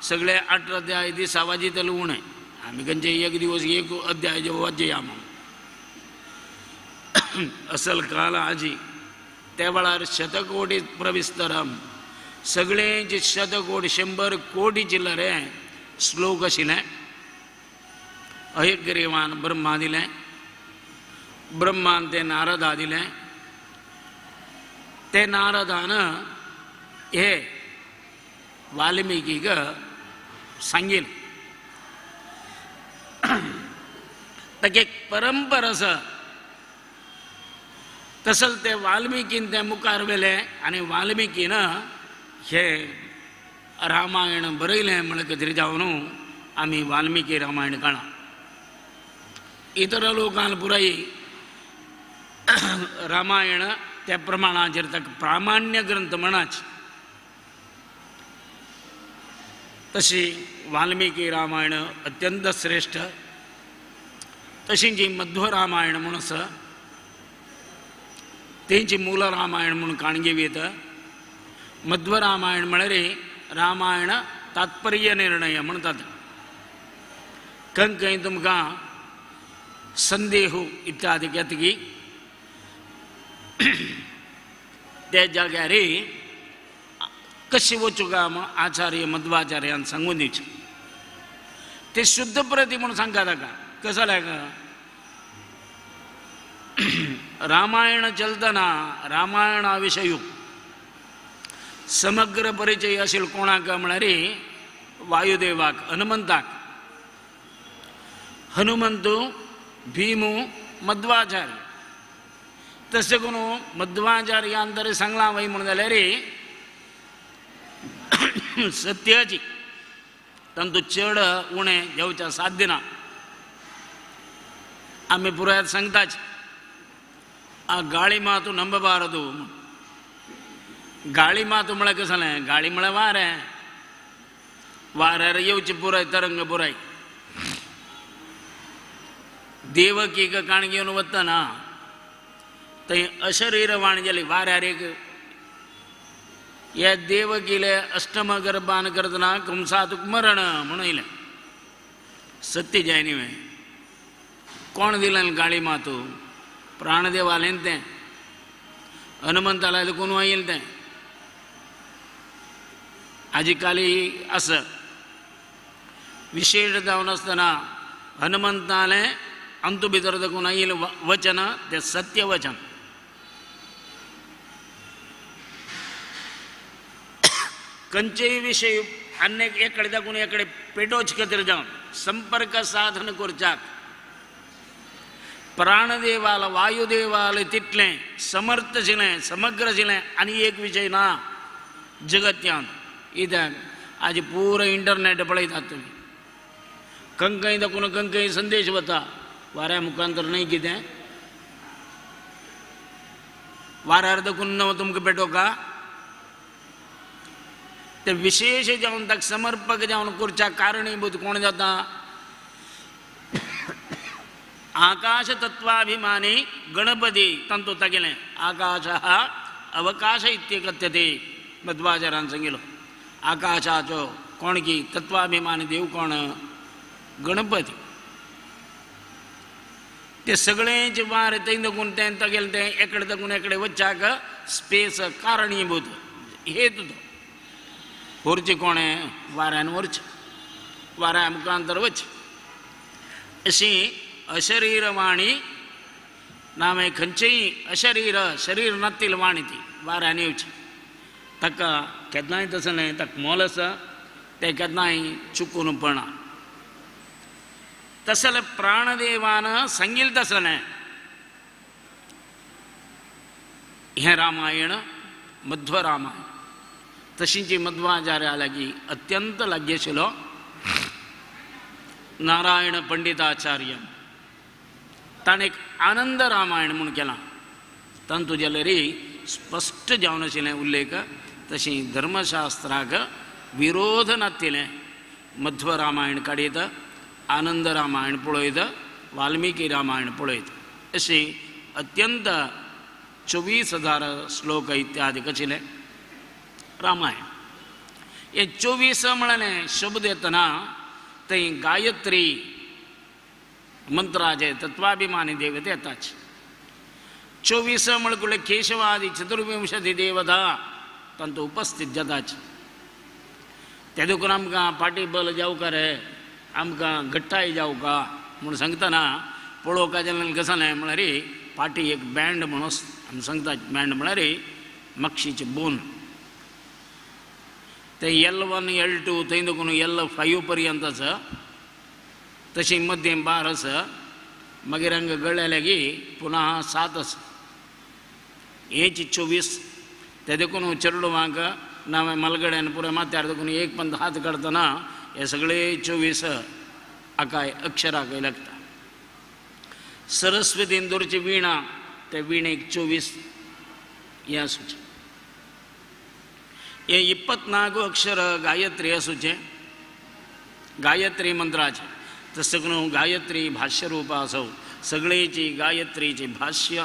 Speaker 3: सगळे 18 अध्याय दिसा वाजयतले उणें आमी खंयचे एक दिवस एक अध्याय जे वाजया म्हणून असल काल आजी त्या वेळार शतकोटी प्रविस्तरम सगळेंचे शतकोटी 100 कोटी चिल्लर श्लोक आशिल्लें हयग्रीवान ब्रह्मा दिलें ब्रह्मान तें नारदा दिलें ते नारदान हे वाल्मिकीक सांगील ताका एक परंपरा आसा तसल ते वाल्मिकीन ते मुखार व्हेलें आनी वाल्मिकीन हे रामायण बरयलें म्हळ्यार खातीर जावन आमी वाल्मिकी रामायण काणा इतर लोकान पुराय रामायण त्या प्रमाणाचेर ताका प्रामाण्य ग्रंथ म्हणाच तशी वाल्मिकी रामायण अत्यंत श्रेष्ठ तशी जी मध्व रामायण म्हूण आसा तेंची मूल रामायण म्हूण काणगेव येता मध्व रामायण म्हळ्यार रामायण तात्पर्य निर्णय म्हणटात खंय खंय तुमकां संदेह इत्यादी येतकी त्या जाग्यार कशें वचूं काय म्हूण आचार्य मध्वाचार्यान सांगून दिवचें ते शुद्ध प्रती म्हूण सांगता ताका कसो जालें रामायण चलतना रामायणा विशयू समग्र परिचय आशिल्लो कोणाक म्हळ्यार वायुदेवाक हनुमंताक हनुमंतू भीमू मध्वाचार्य तशें करून मध्वाचार्यान तरी सांगलां वय म्हूण जाल्यार सत्याची तांतूं चड उणें घेवच्या साध्य ना आमी पुराय सांगताच आ गाळी मातू नंबबारदू गाळी मातू म्हळ्यार कशें जालें गाळी म्हळ्यार वारें वाऱ्यार येवचें पुराय तरंग पुराय देवकीक काण घेवन वतना थंय अशरीरवाण जाली वाऱ्यार एक ह्या देवकीले अष्टम गर्भान करतना कंसातूक मरण म्हणून येयलें सत्य जाय न्ही कोण दिलें गाळी मातू प्राणदेवालें तें हनुमंताला कोण येयलें तें आजी काली आसा विशेश जावन आसतना हनुमंतालें अंतू भितर देखून आयिल्लें वचन तें सत्य वचन. खंयचेय विशय आनी एक कडेन दाखून एक कडेन पेटोवचे खातीर जावन संपर्क साधन करच्याक प्राणदेवाल वायुदेवाल तितलें समर्थ आशिल्लें समग्र आशिल्लें आनी एक विशय ना जगत्यान. कित्याक आज पुरो इंटरनेट पळयतात तुमी, कंकय दाखून कंकय संदेश वता वाऱ्या मुखांतर न्हय कितें वाऱ्यार दाखून नवो तुमकां पेटोवका ते विशेष जावन ताका समर्पक जावन करच्या कारणीभूत कोण जाता? आकाश तत्वाभिमानी गणपती तांतू तागेलें आकाश अवकाश इत्यकथ्यते मध्वाचारान सांगिलो. आकाशाचो कोण की तत्वाभिमानी देव कोण? गणपती. ते सगळेंच वार थंय दाखून तें तागेलें तें एकडे दाखून एकडे वच्चाक स्पेस कारणीभूत हेतू तो व्हरचें कोणें वाऱ्यान व्हरचें वाऱ्या मुखांतर वचचें. अशी अशरीरवाणी नामे खंयचेय अशरीर शरीर नातील वाणी ती वाऱ्यान येवची. ताका केन्नाय तसलें न्हय, ताका मोल आसा तें केन्नाय चुकून पडना. तसलें प्राणदेवान सांगिल्लें तसलें हें रामायण मध्व रामायण. तशींची मध्वाचार्या लागीं अत्यंत लागीं आशिल्लो नारायण पंडिताचार्य ताणें एक आनंद रामायण म्हूण केलां. तातूंत जाल्यार स्पश्ट जावन आशिल्लें उल्लेख. तशी धर्मशास्त्राक विरोध नातिल्लें मध्व रामायण काडयत, आनंद रामायण पळयत, वाल्मिकी रामायण पळयत अशी अत्यंत 24,000 श्लोक इत्यादी आशिल्लें रामायण. हे 24 म्हळ्ळें शब्द येतना थंय गायत्री मंत्राचे तत्वाभिमानी देवते येताच. 24 म्हळ्यार केशवादी चतुर्विंशती देवता तांतू उपस्थित जाताच. ते देखून आमकां फाटी बल जावका रे, आमकां घट्टाय जावका म्हूण सांगतना पळोवका जाल्यार कसलें म्हळ्यार फाटी एक बँड म्हणून आमी सांगता. बँड म्हळ्यार मक्षीचे बोन ते L1 L2 थंय देखून L5 पर्यंत आसा. तशी मध्यम 12 आसा, मागीर हांगा गळ्या लागीं पुनः 7 आसा. हेच 24 ते देखून चेडवांक नांव मलगड्यान पुराय माथ्यार देखून एक पंद हात काडटना हे सगळे 24 आकाय अक्षराकय लागता. सरस्वतीन दवरची विणा ते विणेक 24 हें आसूचें. हे 24 अक्षर गायत्री आसूचें, गायत्री मंत्राचें. तशें करून गायत्री भाष्य रूप आसो सगळेची गायत्रीची भाष्य.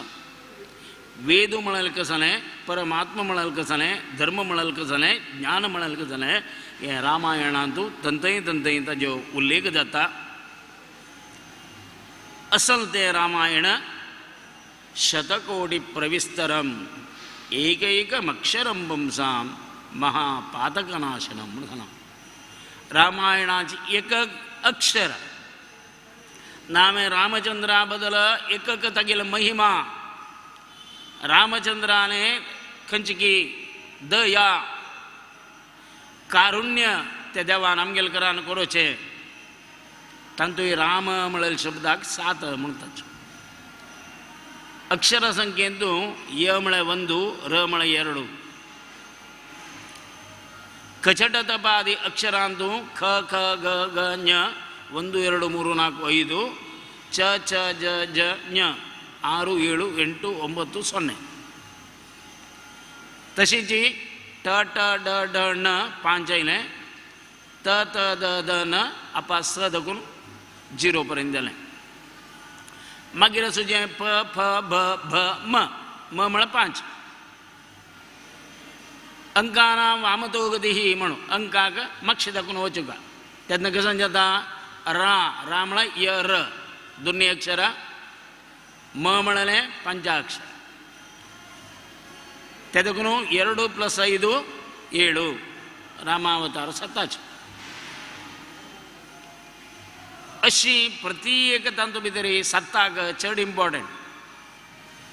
Speaker 3: वेद म्हळ्यार कसलें, परमात्मा म्हळ्यार कसलें, धर्म म्हळ्यार कसलें, ज्ञान म्हळ्यार कसलें, हें रामायणांतू तंतय तंतय ताजो उल्लेख जाता. असल तें रामायण शतकोटी प्रविस्तरम एकैकमक्षरं पुंसां महापातकनाशनं म्हूण सांगलां. रामायणाचें एक अक्षर नामे रामचंद्रा बदल एकक तागेलो महिमा, रामचंद्राने खंयची की दया कारुण्य त्या देवान आमगेले करान करोचें. तातूंत राम म्हळ्यार शब्दाक 7 म्हणटात. अक्षर संख्येंतू य म्हळ्यार 1, र म्हळ्यार 2. कचटतपादी अक्षरांतू ख ख ग ग ञ 1 2 3 4 5, ಚ ಚ ಜ ಜ ಞ 6 7 8 9 0. तशीच ट ट ड ड ण 5 आयलें, त त the the न आपा स धकून 0 पर्यंत जालें. मागीर आसूचें प फ भ भ म, म म्हळ्यार 5. अंकानां वामतो गतीः म्हणून अंकाक मातशें दाखोवन वचूंक तेन्ना कशें जाता रा, रा म्हळ्यार य र दोन्ही अक्षरां, म म्हळ्यार 5 अक्षर. ते देखून 2 + 5 7. रामावतार सताच अशी प्रति एक तांतूं भितर सत्ताक चड इम्पॉर्टंट.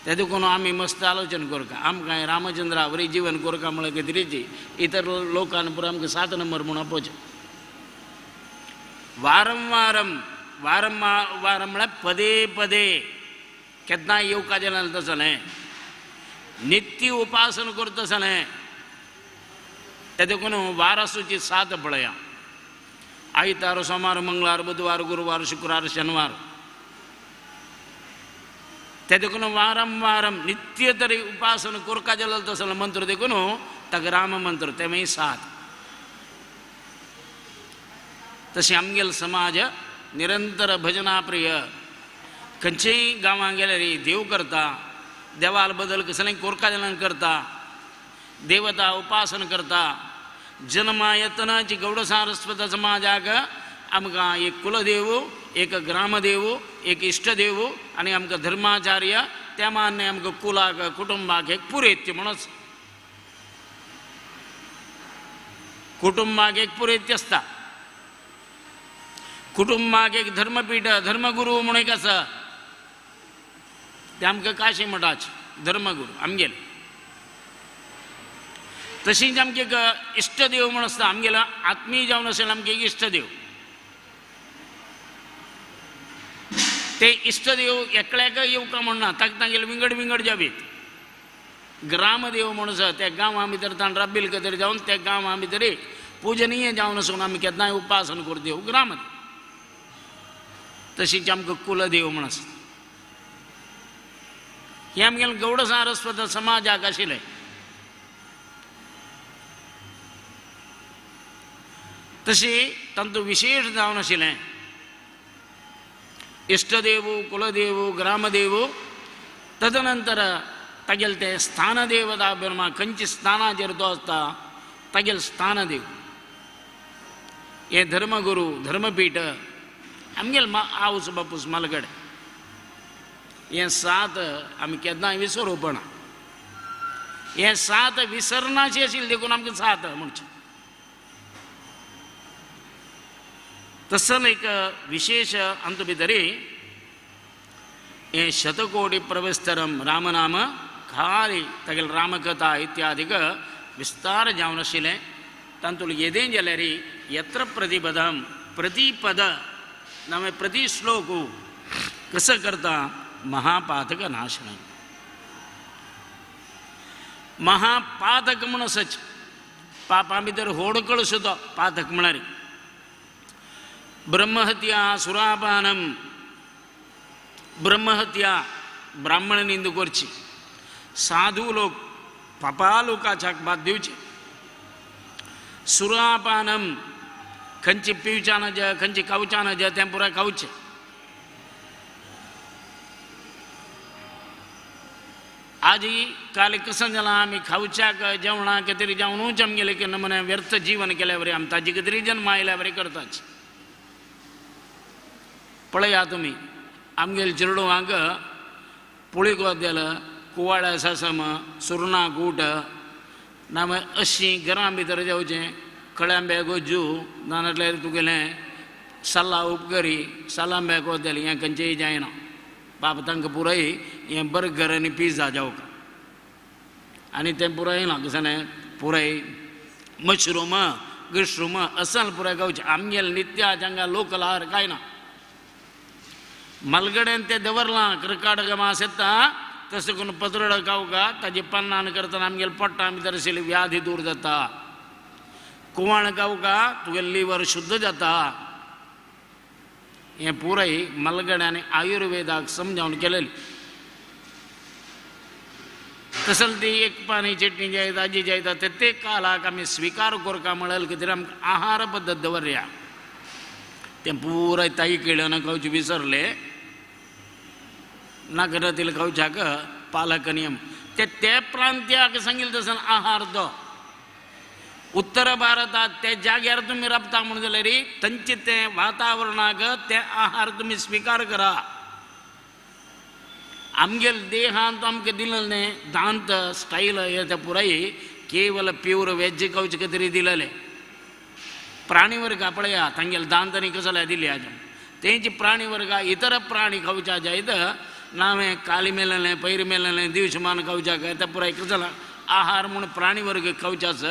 Speaker 3: ते देखून आमी मस्त आलोचन करता आमकां रामचंद्रा वरी जीवन करता म्हळ्यार खातीरची इतर लोकान पुरो आमकां 7 नंबर म्हूण आपोवचें. वारंवारम वारंवार म्हळ्यार पदे पदे केन्ना येवका जालें तसलें नित्य उपासन करता तसलें. ते देखून वारासूची सात पळया आयतार सोमार मंगळार बुधवार गुरुवार शुक्रार शनिवार. ते देखून वारंवारम नित्य तरी उपासन करका जालें तसलें मंत्र देखून ताका राम मंत्र ते मागीर 7. तशें आमगेलो समाज निरंतर भजनाप्रिय. खंयचेय गांवांत गेल्यार देव करता देवाल बदल कसलें कोरका जाल्यान करता देवता उपासन करता. जन्मा येतनाची गौड सारस्वत समाजाक आमकां एक कुलदेव एक ग्रामदेव एक इश्टदेव आनी आमकां धर्माचार्य त्या मान्य आमकां कुलाक कुटुंबाक एक पुरेत्य म्हणून कुटुंबाक एक पुरेत्य आसता. कुटुंबाक एक धर्मपीठ धर्मगुरू म्हणून एक आसा ते आमकां काशी मठाचे धर्मगुरू आमगेले. तशीच आमगे एक इश्टदेव म्हूण आसता आमगेलो आत्मीय जावन आशिल्ले आमगे एक इश्टदेव. ते इश्टदेव एकल्याक येवका म्हण ना ताका तांगेले विंगड विंगड जावीत. ग्रामदेव म्हूण आसा त्या गांवां भितर ताण राबिल कतरी जावन त्या गांवां भितर पुजनीय जावन आसून आमी केन्नाय उपासन करूं देव ग्रामदेव. तशीच आमकां कुलदेव म्हूण आसता. हें आमगेलें गौड सारस्वत समाजाक आशिल्लें. तशी तांतूं विशेश जावन आशिल्लें इश्टदेव कुलदेव ग्रामदेव. तदनंतर तागेलें तें स्थानदेवता ब्रह्मा खंयच्या स्थानाचेर तो आसता तागेलें स्थानदेव हें धर्मगुरू धर्मपीठ आमगेलें आवस बापूस मालगडे. हें 7 आमी केन्नाय विसरोवपा ना. हें 7 विसरनाशें आशिल्लें देखून आमकां 7 म्हणचें. तसो एक विशेष आमचे भितर हें शतकोटी प्रविस्तरम रामनाम खाली तागेले रामकथा इत्यादिक विस्तार जावन आशिल्लें. तातूंत येदें जाल्यार यत्र प्रतिपदम प्रतिपद नामे प्रति श्लोक कसो करता महापातक नाशन. महापातक म्हूण आसच पापां भितर होडकळ सुद्दां पातक म्हळ्यार ब्रह्महत्या सुरापानम ब्रह्महत्या ब्राह्मण निंद करची साधू लोक पापा लोकाच्या बाद दिवचे. सुरापानम खंयची पिवच्या नज खंयची खावच्या नज तें पुराय खावचें. आजी काल कसं जालां आमी खावच्याक जेवणाक तरी जेवणूच आमगेलें की नमुने व्यर्थ जीवन केल्या बरें आमी ताजे तरी जन्म आयल्या बरें करताच. पळया तुमी आमगेले चेडवांक पुळी गोदेल कुवाळ्या सासम सुरणां कूट ना मागीर अशीं घरां भितर जेवचें खळ्यांब्या गोज्जू ना नासल्यार तुगेलें सल्ला उपकरी सलांब्या गोदेल हें खंयचेंय जायना. बाप तांकां पुराय हें बर्गर आनी पिझ्झा जावका आनी तें पुराय ना कशें पुराय मशरूम गिशरूम असल पुराय खावचें. आमगेलें नित्याच हांगा लोकल आहार कांय ना. मलगड्यान तें दवरलां क्रिकाट मास येता तशें करून पत्रड खावका ताजे पन्नान करतना आमगेले पोट्टा भितर आशिल्ली व्याधी दूर जाता. कुवाण खावका तुगेलें लिवर शुद्ध जाता. हें पुराय मलगड्यान आयुर्वेदाक समजावन केलेलें. तसले ती एक पानी चटणी जायता ताजी जायता ते कालाक आमी स्विकार करका म्हळ्यार कितें आमकां आहार पद्दत दवरया. तें पुराय ताई केळ्यान खावचें विसरलें नागरातील खावच्याक पालक नियम ते ते प्रांत्याक सांगितलें तसो आहार तो उत्तर भारतात ते जाग्यार तुमी राबता म्हूण जाल्यार थंयचें तें वातावरणाक ते आहार तुमी स्विकार करा. आमगेले देहांत आमकां दिलें दांत स्टायल हे ते पुराय केवल प्युअर वेज खावचे खातीर दिलेलें. प्राणीवर्ग पळया तांगेले दांत कसले दिले आज तेंची प्राणीवर्ग इतर प्राणी खावच्या जायत नावें काली मेललें पैर मेललें दिवसमान खावच्याक ते पुराय कसला आहार म्हूण प्राणीवर्ग खावच्याच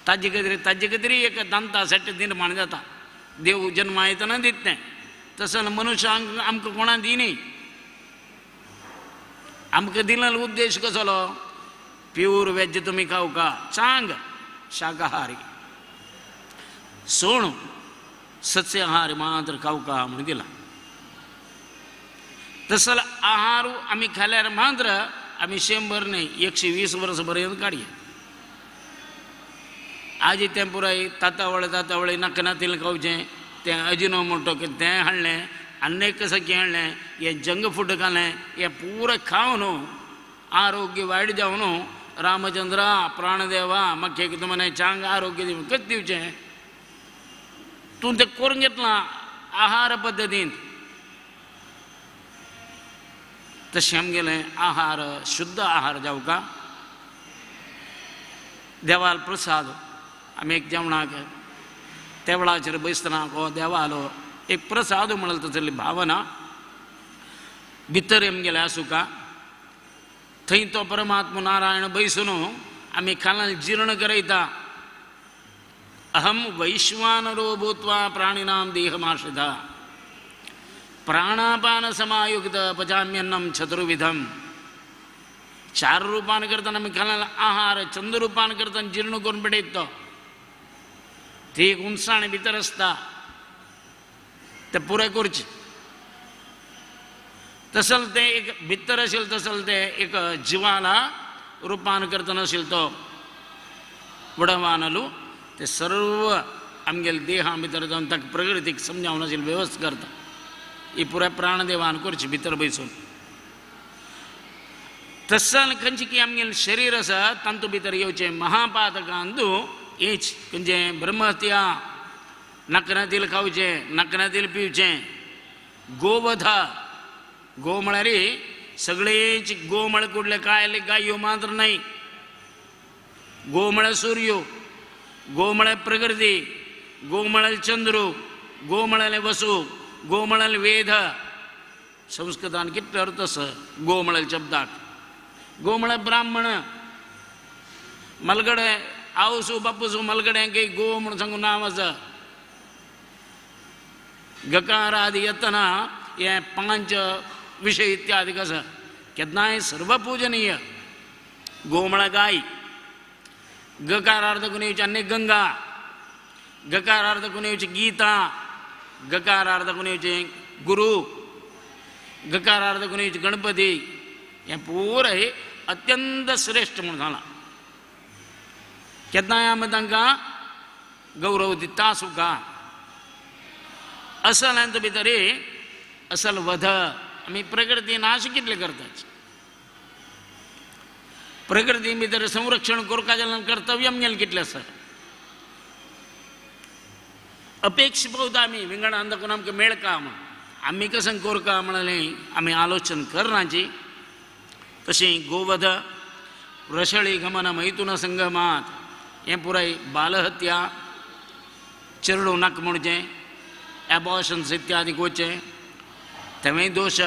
Speaker 3: ताजे खातीर ताजे खातीर एक दांता सेट निर्माण जाता. देव जन्मा येतना दित तें तसो मनुष्यांक आमकां कोणा दिनी. आमकां दिलेलो उद्देश कसलो प्यूर वेज तुमी खावका चांग शाकाहारी सोण सस्याहार मात्र खावका म्हूण दिला. तसो आहार आमी खाल्यार मात्र आमी 100 न्ही 120 वर्सां पर्यंत काडया. आज तें पुराय तातावळे तातावळे नाका खावचें तें अजिनो म्हणटो की तें हाडलें आनी कसं हाडलें हें जंक फूड घालें हें पुराय खावन आरोग्य वायट जावन रामचंद्रा प्राणदेवा म्हाका एक तुमने चांग आरोग्य दिवं कशें दिवचें तूं तें करून घेतलां आहार पद्दतीन. तशें आमगेलें आहार शुद्ध आहार जावका देवाल प्रसाद आमी एक जेवणाक तेवळाचेर बसतना हो देवालो एक प्रसाद म्हणल तसली भावना भितर आमगेलें आसूका थंय तो परमात्मा नारायण बैसून आमी खाला जीर्ण करयता. अहम वैश्वानरो भूत्वा प्राणिनां देहमाश्रिता प्राणापान समायुक्त पचाम्यन्नं चतुर्विधम. चार रूपान करतना आमी खाला आहार चंद्र रूपान करतना जीर्ण करून पेटयता ती एक हुनसाण भितर आसता तें पुराय करचें. तसल तें एक भितर आशिल्लें तसल तें एक जिवाला रूपान करतना आशिल्लो तो वडवानलू ते सर्व आमगेले देहा भितर जावन ताका प्रकृतीक समजावन आशिल्ली वेवस्था करता. ही पुराय प्राणदेवान करची भितर बैसून. तसल खंयची की आमगेलें शरीर आसा तातूंत भितर येवचें महापातकांतू हेच खंयचें ब्रह्महत्या नकनातील खावचें नकनातील पिवचें गोवध गो म्हळ्यार सगळेच गो म्हळ्यार कुडले काय गायो मात्र न्हय गो म्हळ्यार सूर्यो गो म्हळ्यार प्रकृती गो म्हळ्यार चंद्रू गो म्हळ्यार वसू गो म्हळ्यार वेद. संस्कृतान कितलो अर्थ आसा गो म्हळ्यार शब्दाक. गो म्हळ्यार ब्राह्मण मलगडे आवसू बापूसू मलगडे काही गो म्हणून सांगू नांव आसा. गकार आदी येतना हे 5 विषय इत्यादी आसा केन्नाय सर्वपूजनीय. गो म्हळ्यार गाय गकारार्थ कोण येवची आनी गंगा गकारार्थ कोण येवची गीता गकारार्थ कोण येवची गुरु गकारार्थ कोण येवची गणपती. हें पुराय अत्यंत श्रेश्ठ म्हूण सांगलां. केन्नाय आमी तांकां गौरव दिता सुका. असल हांचे भितर असल वध आमी प्रकृती नाश कितले करतात. प्रकृती भितर संरक्षण करपा जाल्यार कर्तव्य आमगेलें कितलें आसा. अपेक्षा पळयता आमी विंगडान दाखोवन आमकां मेळका म्हूण आमी कसं करका म्हणलें आमी आलोचन करनाची. तशें गोवध वृषळी गमन मैथुन संगमात हें पुराय बालहत्या चेरडूं नाका म्हणचें एबॉर्शन्स इत्यादी वचचें तेंवूय दोश.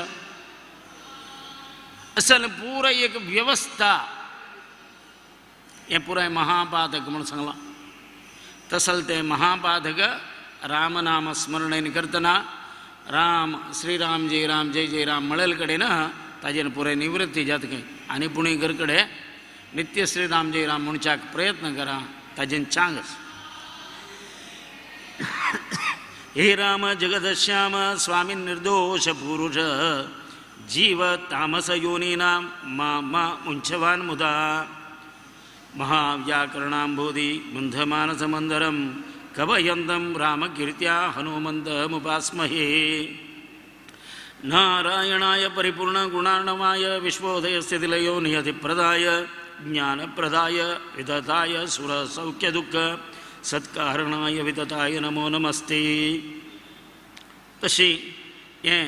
Speaker 3: असल पुराय एक वेवस्था हें पुराय महापातक म्हूण सांगलां. तसल तें महापातक रामनाम स्मरणेन करतना राम श्रीराम जय राम जय जय राम म्हणले कडेन ताजेर पुराय निवृत्ती जाता खंय आनी पुणी घर कडेन नित्य श्रीराम जय राम म्हणच्याक प्रयत्न करा ताजेन चांग. हे राम जगदश्याम स्वामी निर्दोष पुरुष जीव तामस योनीनां मा मा मुञ्चवान् मुदा महाव्याकरणाम्बोधि बन्धमानसमन्दरं कवयन्तं रामकीर्त्या हनुमन्तमुपास्महे. नारायणाय परिपूर्णगुणार्णवाय विश्वोदयस्थितिलयो नियतिप्रदाय ज्ञानप्रदाय विदताय सुरसौख्यदुःख सत्कारणाय वितताय नमो नमस्ते. तशी हें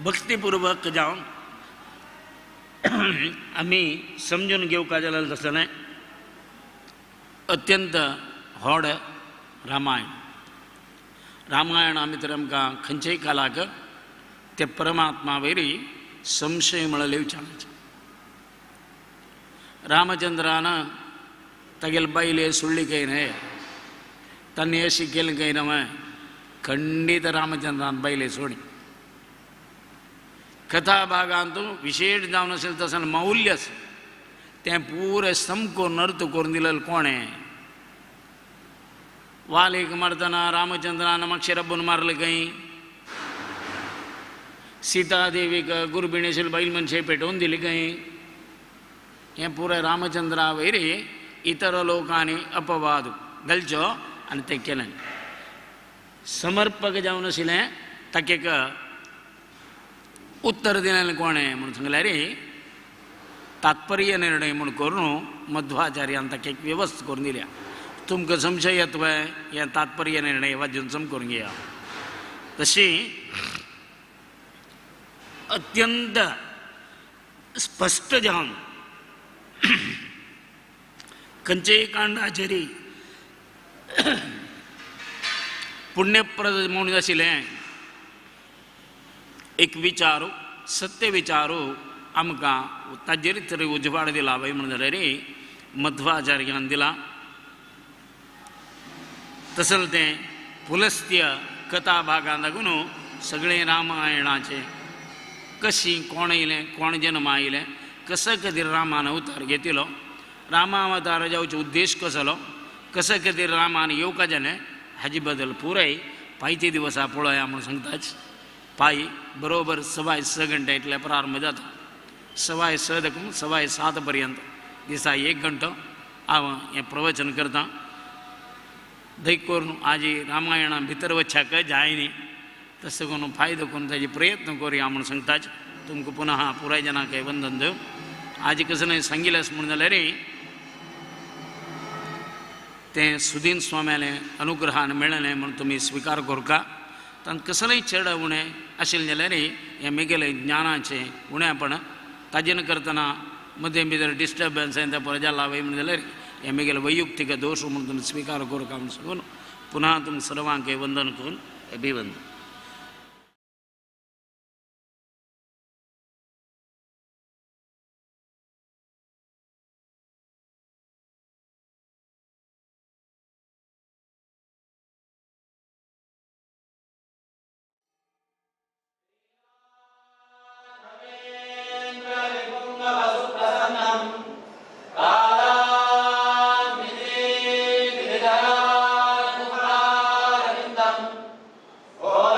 Speaker 3: भक्तिपूर्वक जावन आमी समजून घेवपाक जाल्यार तसलें अत्यंत व्हड रामायण. रामायणा भितर आमकां खंयच्याय कालाक ते परमात्मा वयरी संशय म्हळ्यार विचारायचें. रामचंद्रान तागेले बायले सोडली काय न्हय, तांणी अशी केली काय न्हय, खंडीत रामचंद्रान बायले सोडी. कथा भागांत विशेश जावन आशिल्लें तसो मौल्य आसा तें पुरें सामको नर्त करून दिलेलें कोणें. वालीक मारतना रामचंद्रान मातशें रब्बून मारलें खंय, सीता देवीक गुरबिणी आशिल्ली बायल मनशें पेटोवन दिली खंय. हें पुराय रामचंद्रा वयर इतर लोकांनी अपवाद घालचो आनी तें केलें. समर्पक जावन आशिल्लें ताका एक उत्तर दिलें कोणें म्हूण सांगल्यार तात्पर्य निर्णय म्हूण करून मध्वाचार्यान ताका एक व्यवस्था करून दिल्या. तुमकां संशय येता पळय हें तात्पर्य निर्णय वाजून सम करून घेया. तशी अत्यंत स्पश्ट जावन खंयचेय कांडाचेर पुण्यप्रद म्हूण आशिल्लें एक विचार, सत्य विचार आमकां ताजेर तरी उजवाड दिला वय म्हण जाल्यार मध्वाचार्यान दिला. तसलें तें पुलस्त्य कथा भागान लागून सगळें रामायणाचें कशी कोण येयलें, कोण जन्मा आयलें, कसो खातीर रामान अवतार घेतिलो, रामावतार जावचो उद्देश कसलो, कसो खातीर रामान येवका जालें हाजे बद्दल पुराय पायते दिवसा पळोवया म्हूण सांगताच. पाय बरोबर 6.25 घंटे इतले प्रारंभ जाता. 6.25 देखून 7.25 पर्यंत दिसा 1 घंटो हांव हें प्रवचन करतां. दय करून आजी रामायणा भितर वचच्याक जाय न्ही, तसो करून फायदो करून ताजे प्रयत्न करुया म्हूण सांगताच. तुमकां पुनः पुराय जनांक वंदन दिव. आजी कसो न्हय सांगिल्लें म्हूण जाल्यार तें सुदीन स्वाम्यालें अनुग्रहान मेळ्ळें म्हूण तुमी स्विकार करका. तांकां कसलेंय चेड उणें आशिल्लें जाल्यार हें म्हगेलें ज्ञानाचें उणेपण ताजेन करतना मदें भितर डिस्टर्बन्स तें प्रजा लावय म्हूण जाल्यार हें म्हगेलें वैयक्तीक दोश म्हूण तुमी स्विकार करका म्हूण सांगून पुनः तुमकां सर्वांक वंदन करून अभिवंदन.
Speaker 4: Oh!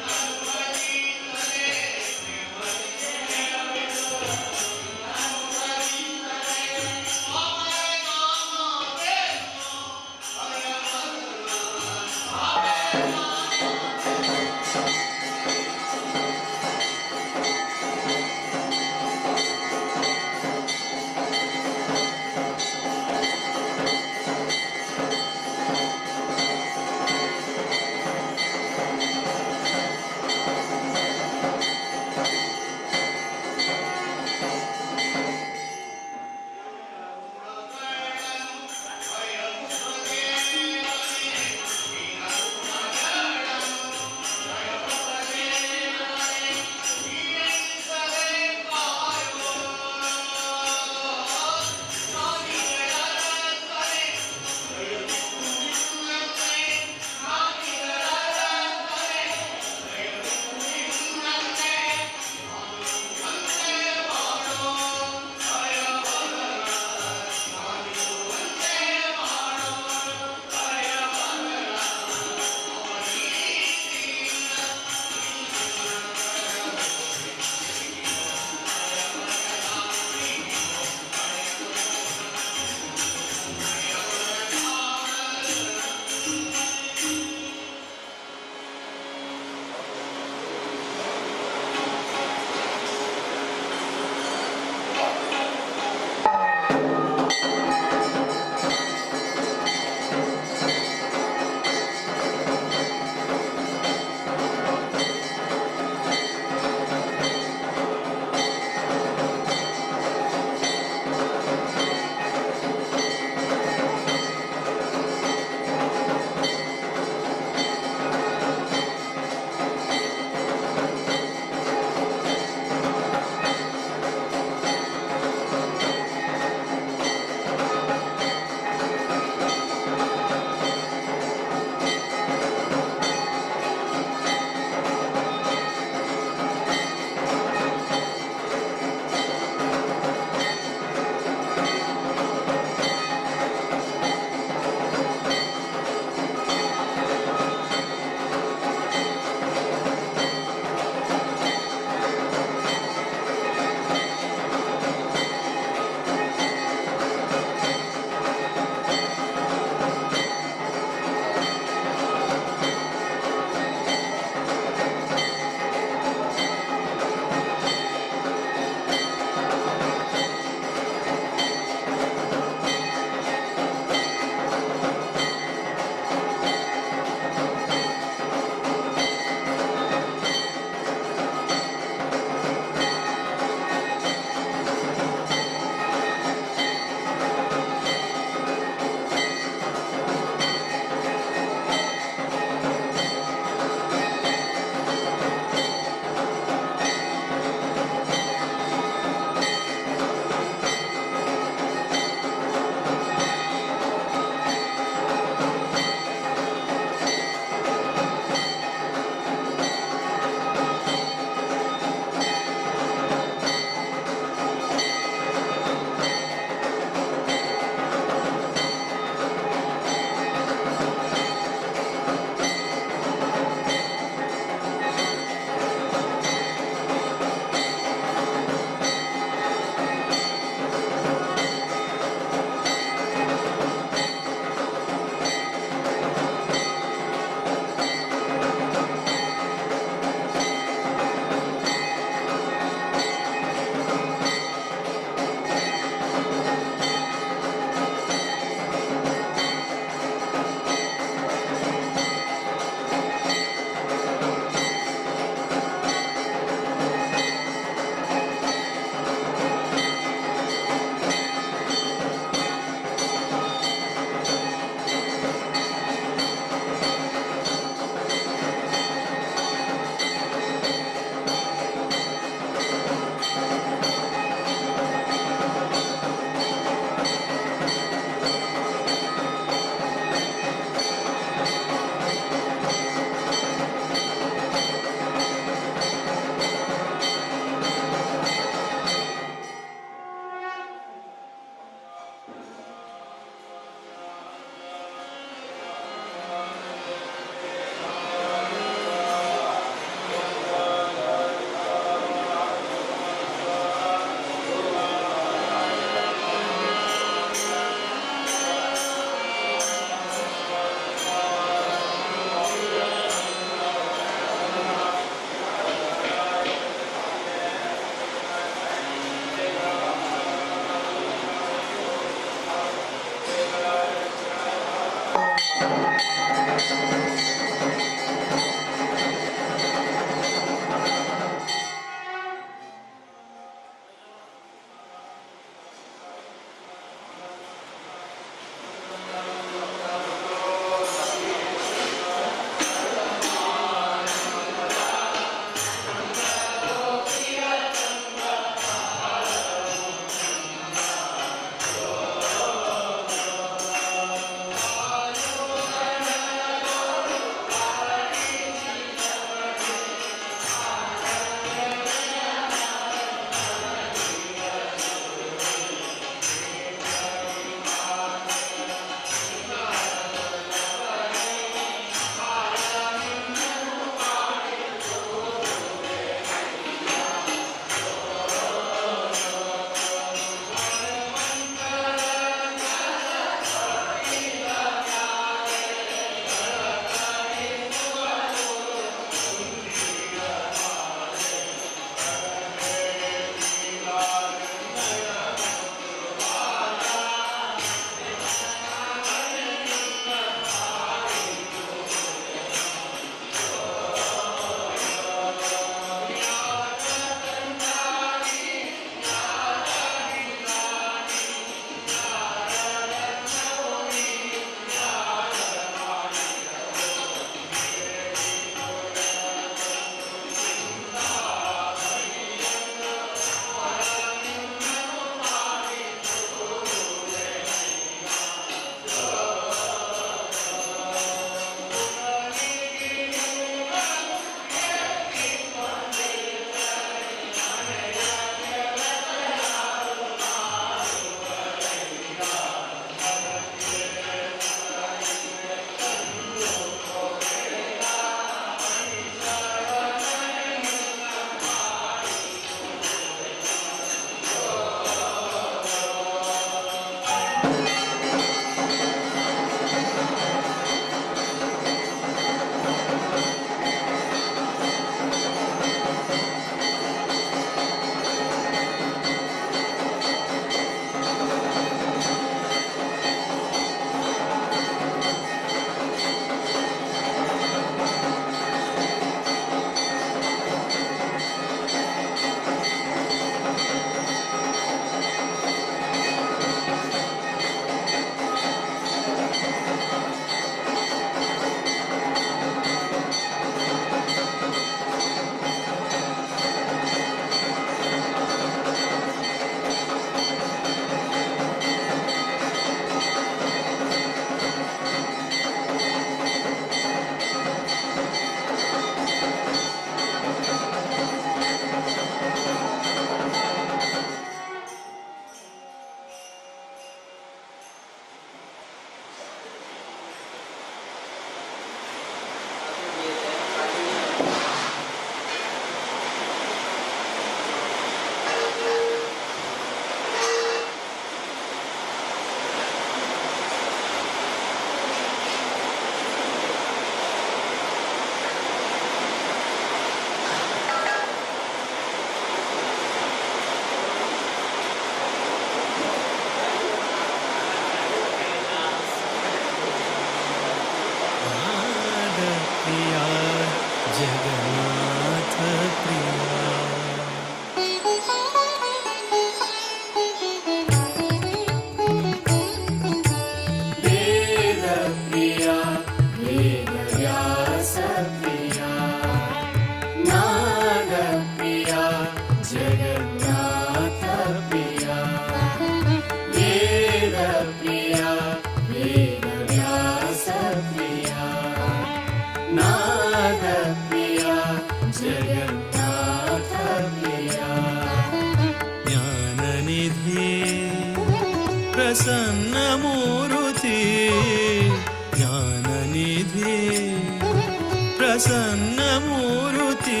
Speaker 4: प्रसन्न मूर्ति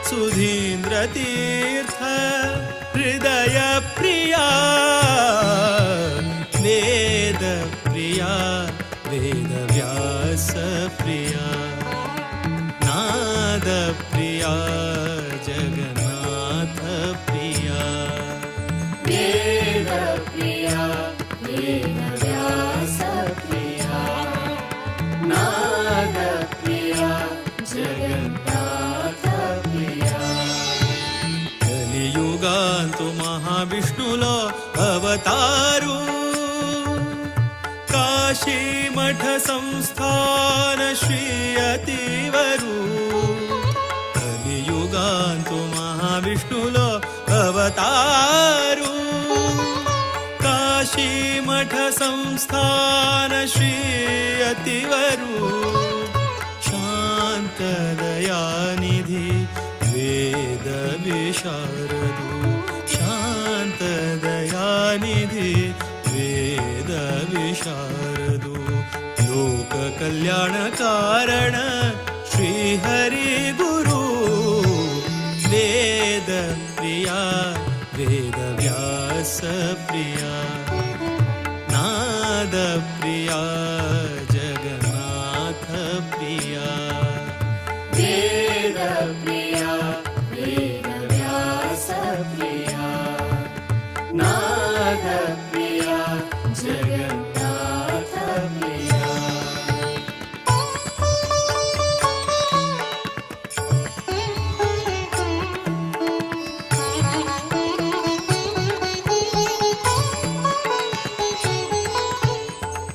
Speaker 4: सुधीन्द्र तीर्थ हृदय प्रिया वेद प्रिया वेद व्यास प्रिया नाद प्रिया जगन्नाथ प्रिया
Speaker 5: वेद प्रिया वेद व्यास प्रिया नाद प्रिया जगन्नाथ प्रिया
Speaker 4: कलियुगांतु महाविष्णुलो अवतारू काशी मठ संस्थान श्री अतिवरू कलियुगांतु महाविष्णुलो अवतारू काशी मठ संस्थान श्री अतिवरू शांत दयानिधि वेद विशारदु शांत दयानिधि वेद विशारदु लोक कल्याण कारण श्री हरि गुरु वेद प्रिया वेद व्यास प्रिया नाद प्रिया जगन्नाथ प्रिया
Speaker 5: वेद प्रिया वेद व्यास प्रिया नाद प्रिया जगन्नाथ प्रिया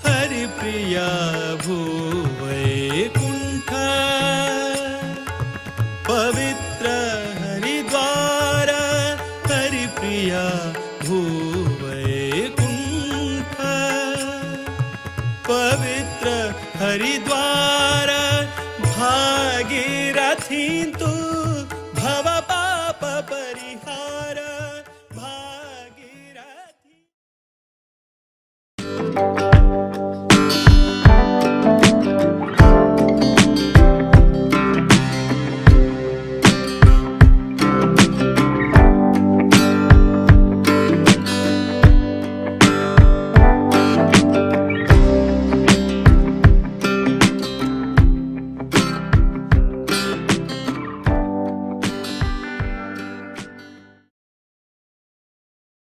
Speaker 4: हरिप्रिया भूवैकुंठ पवित्र हरिद्वार हरिप्रिया भू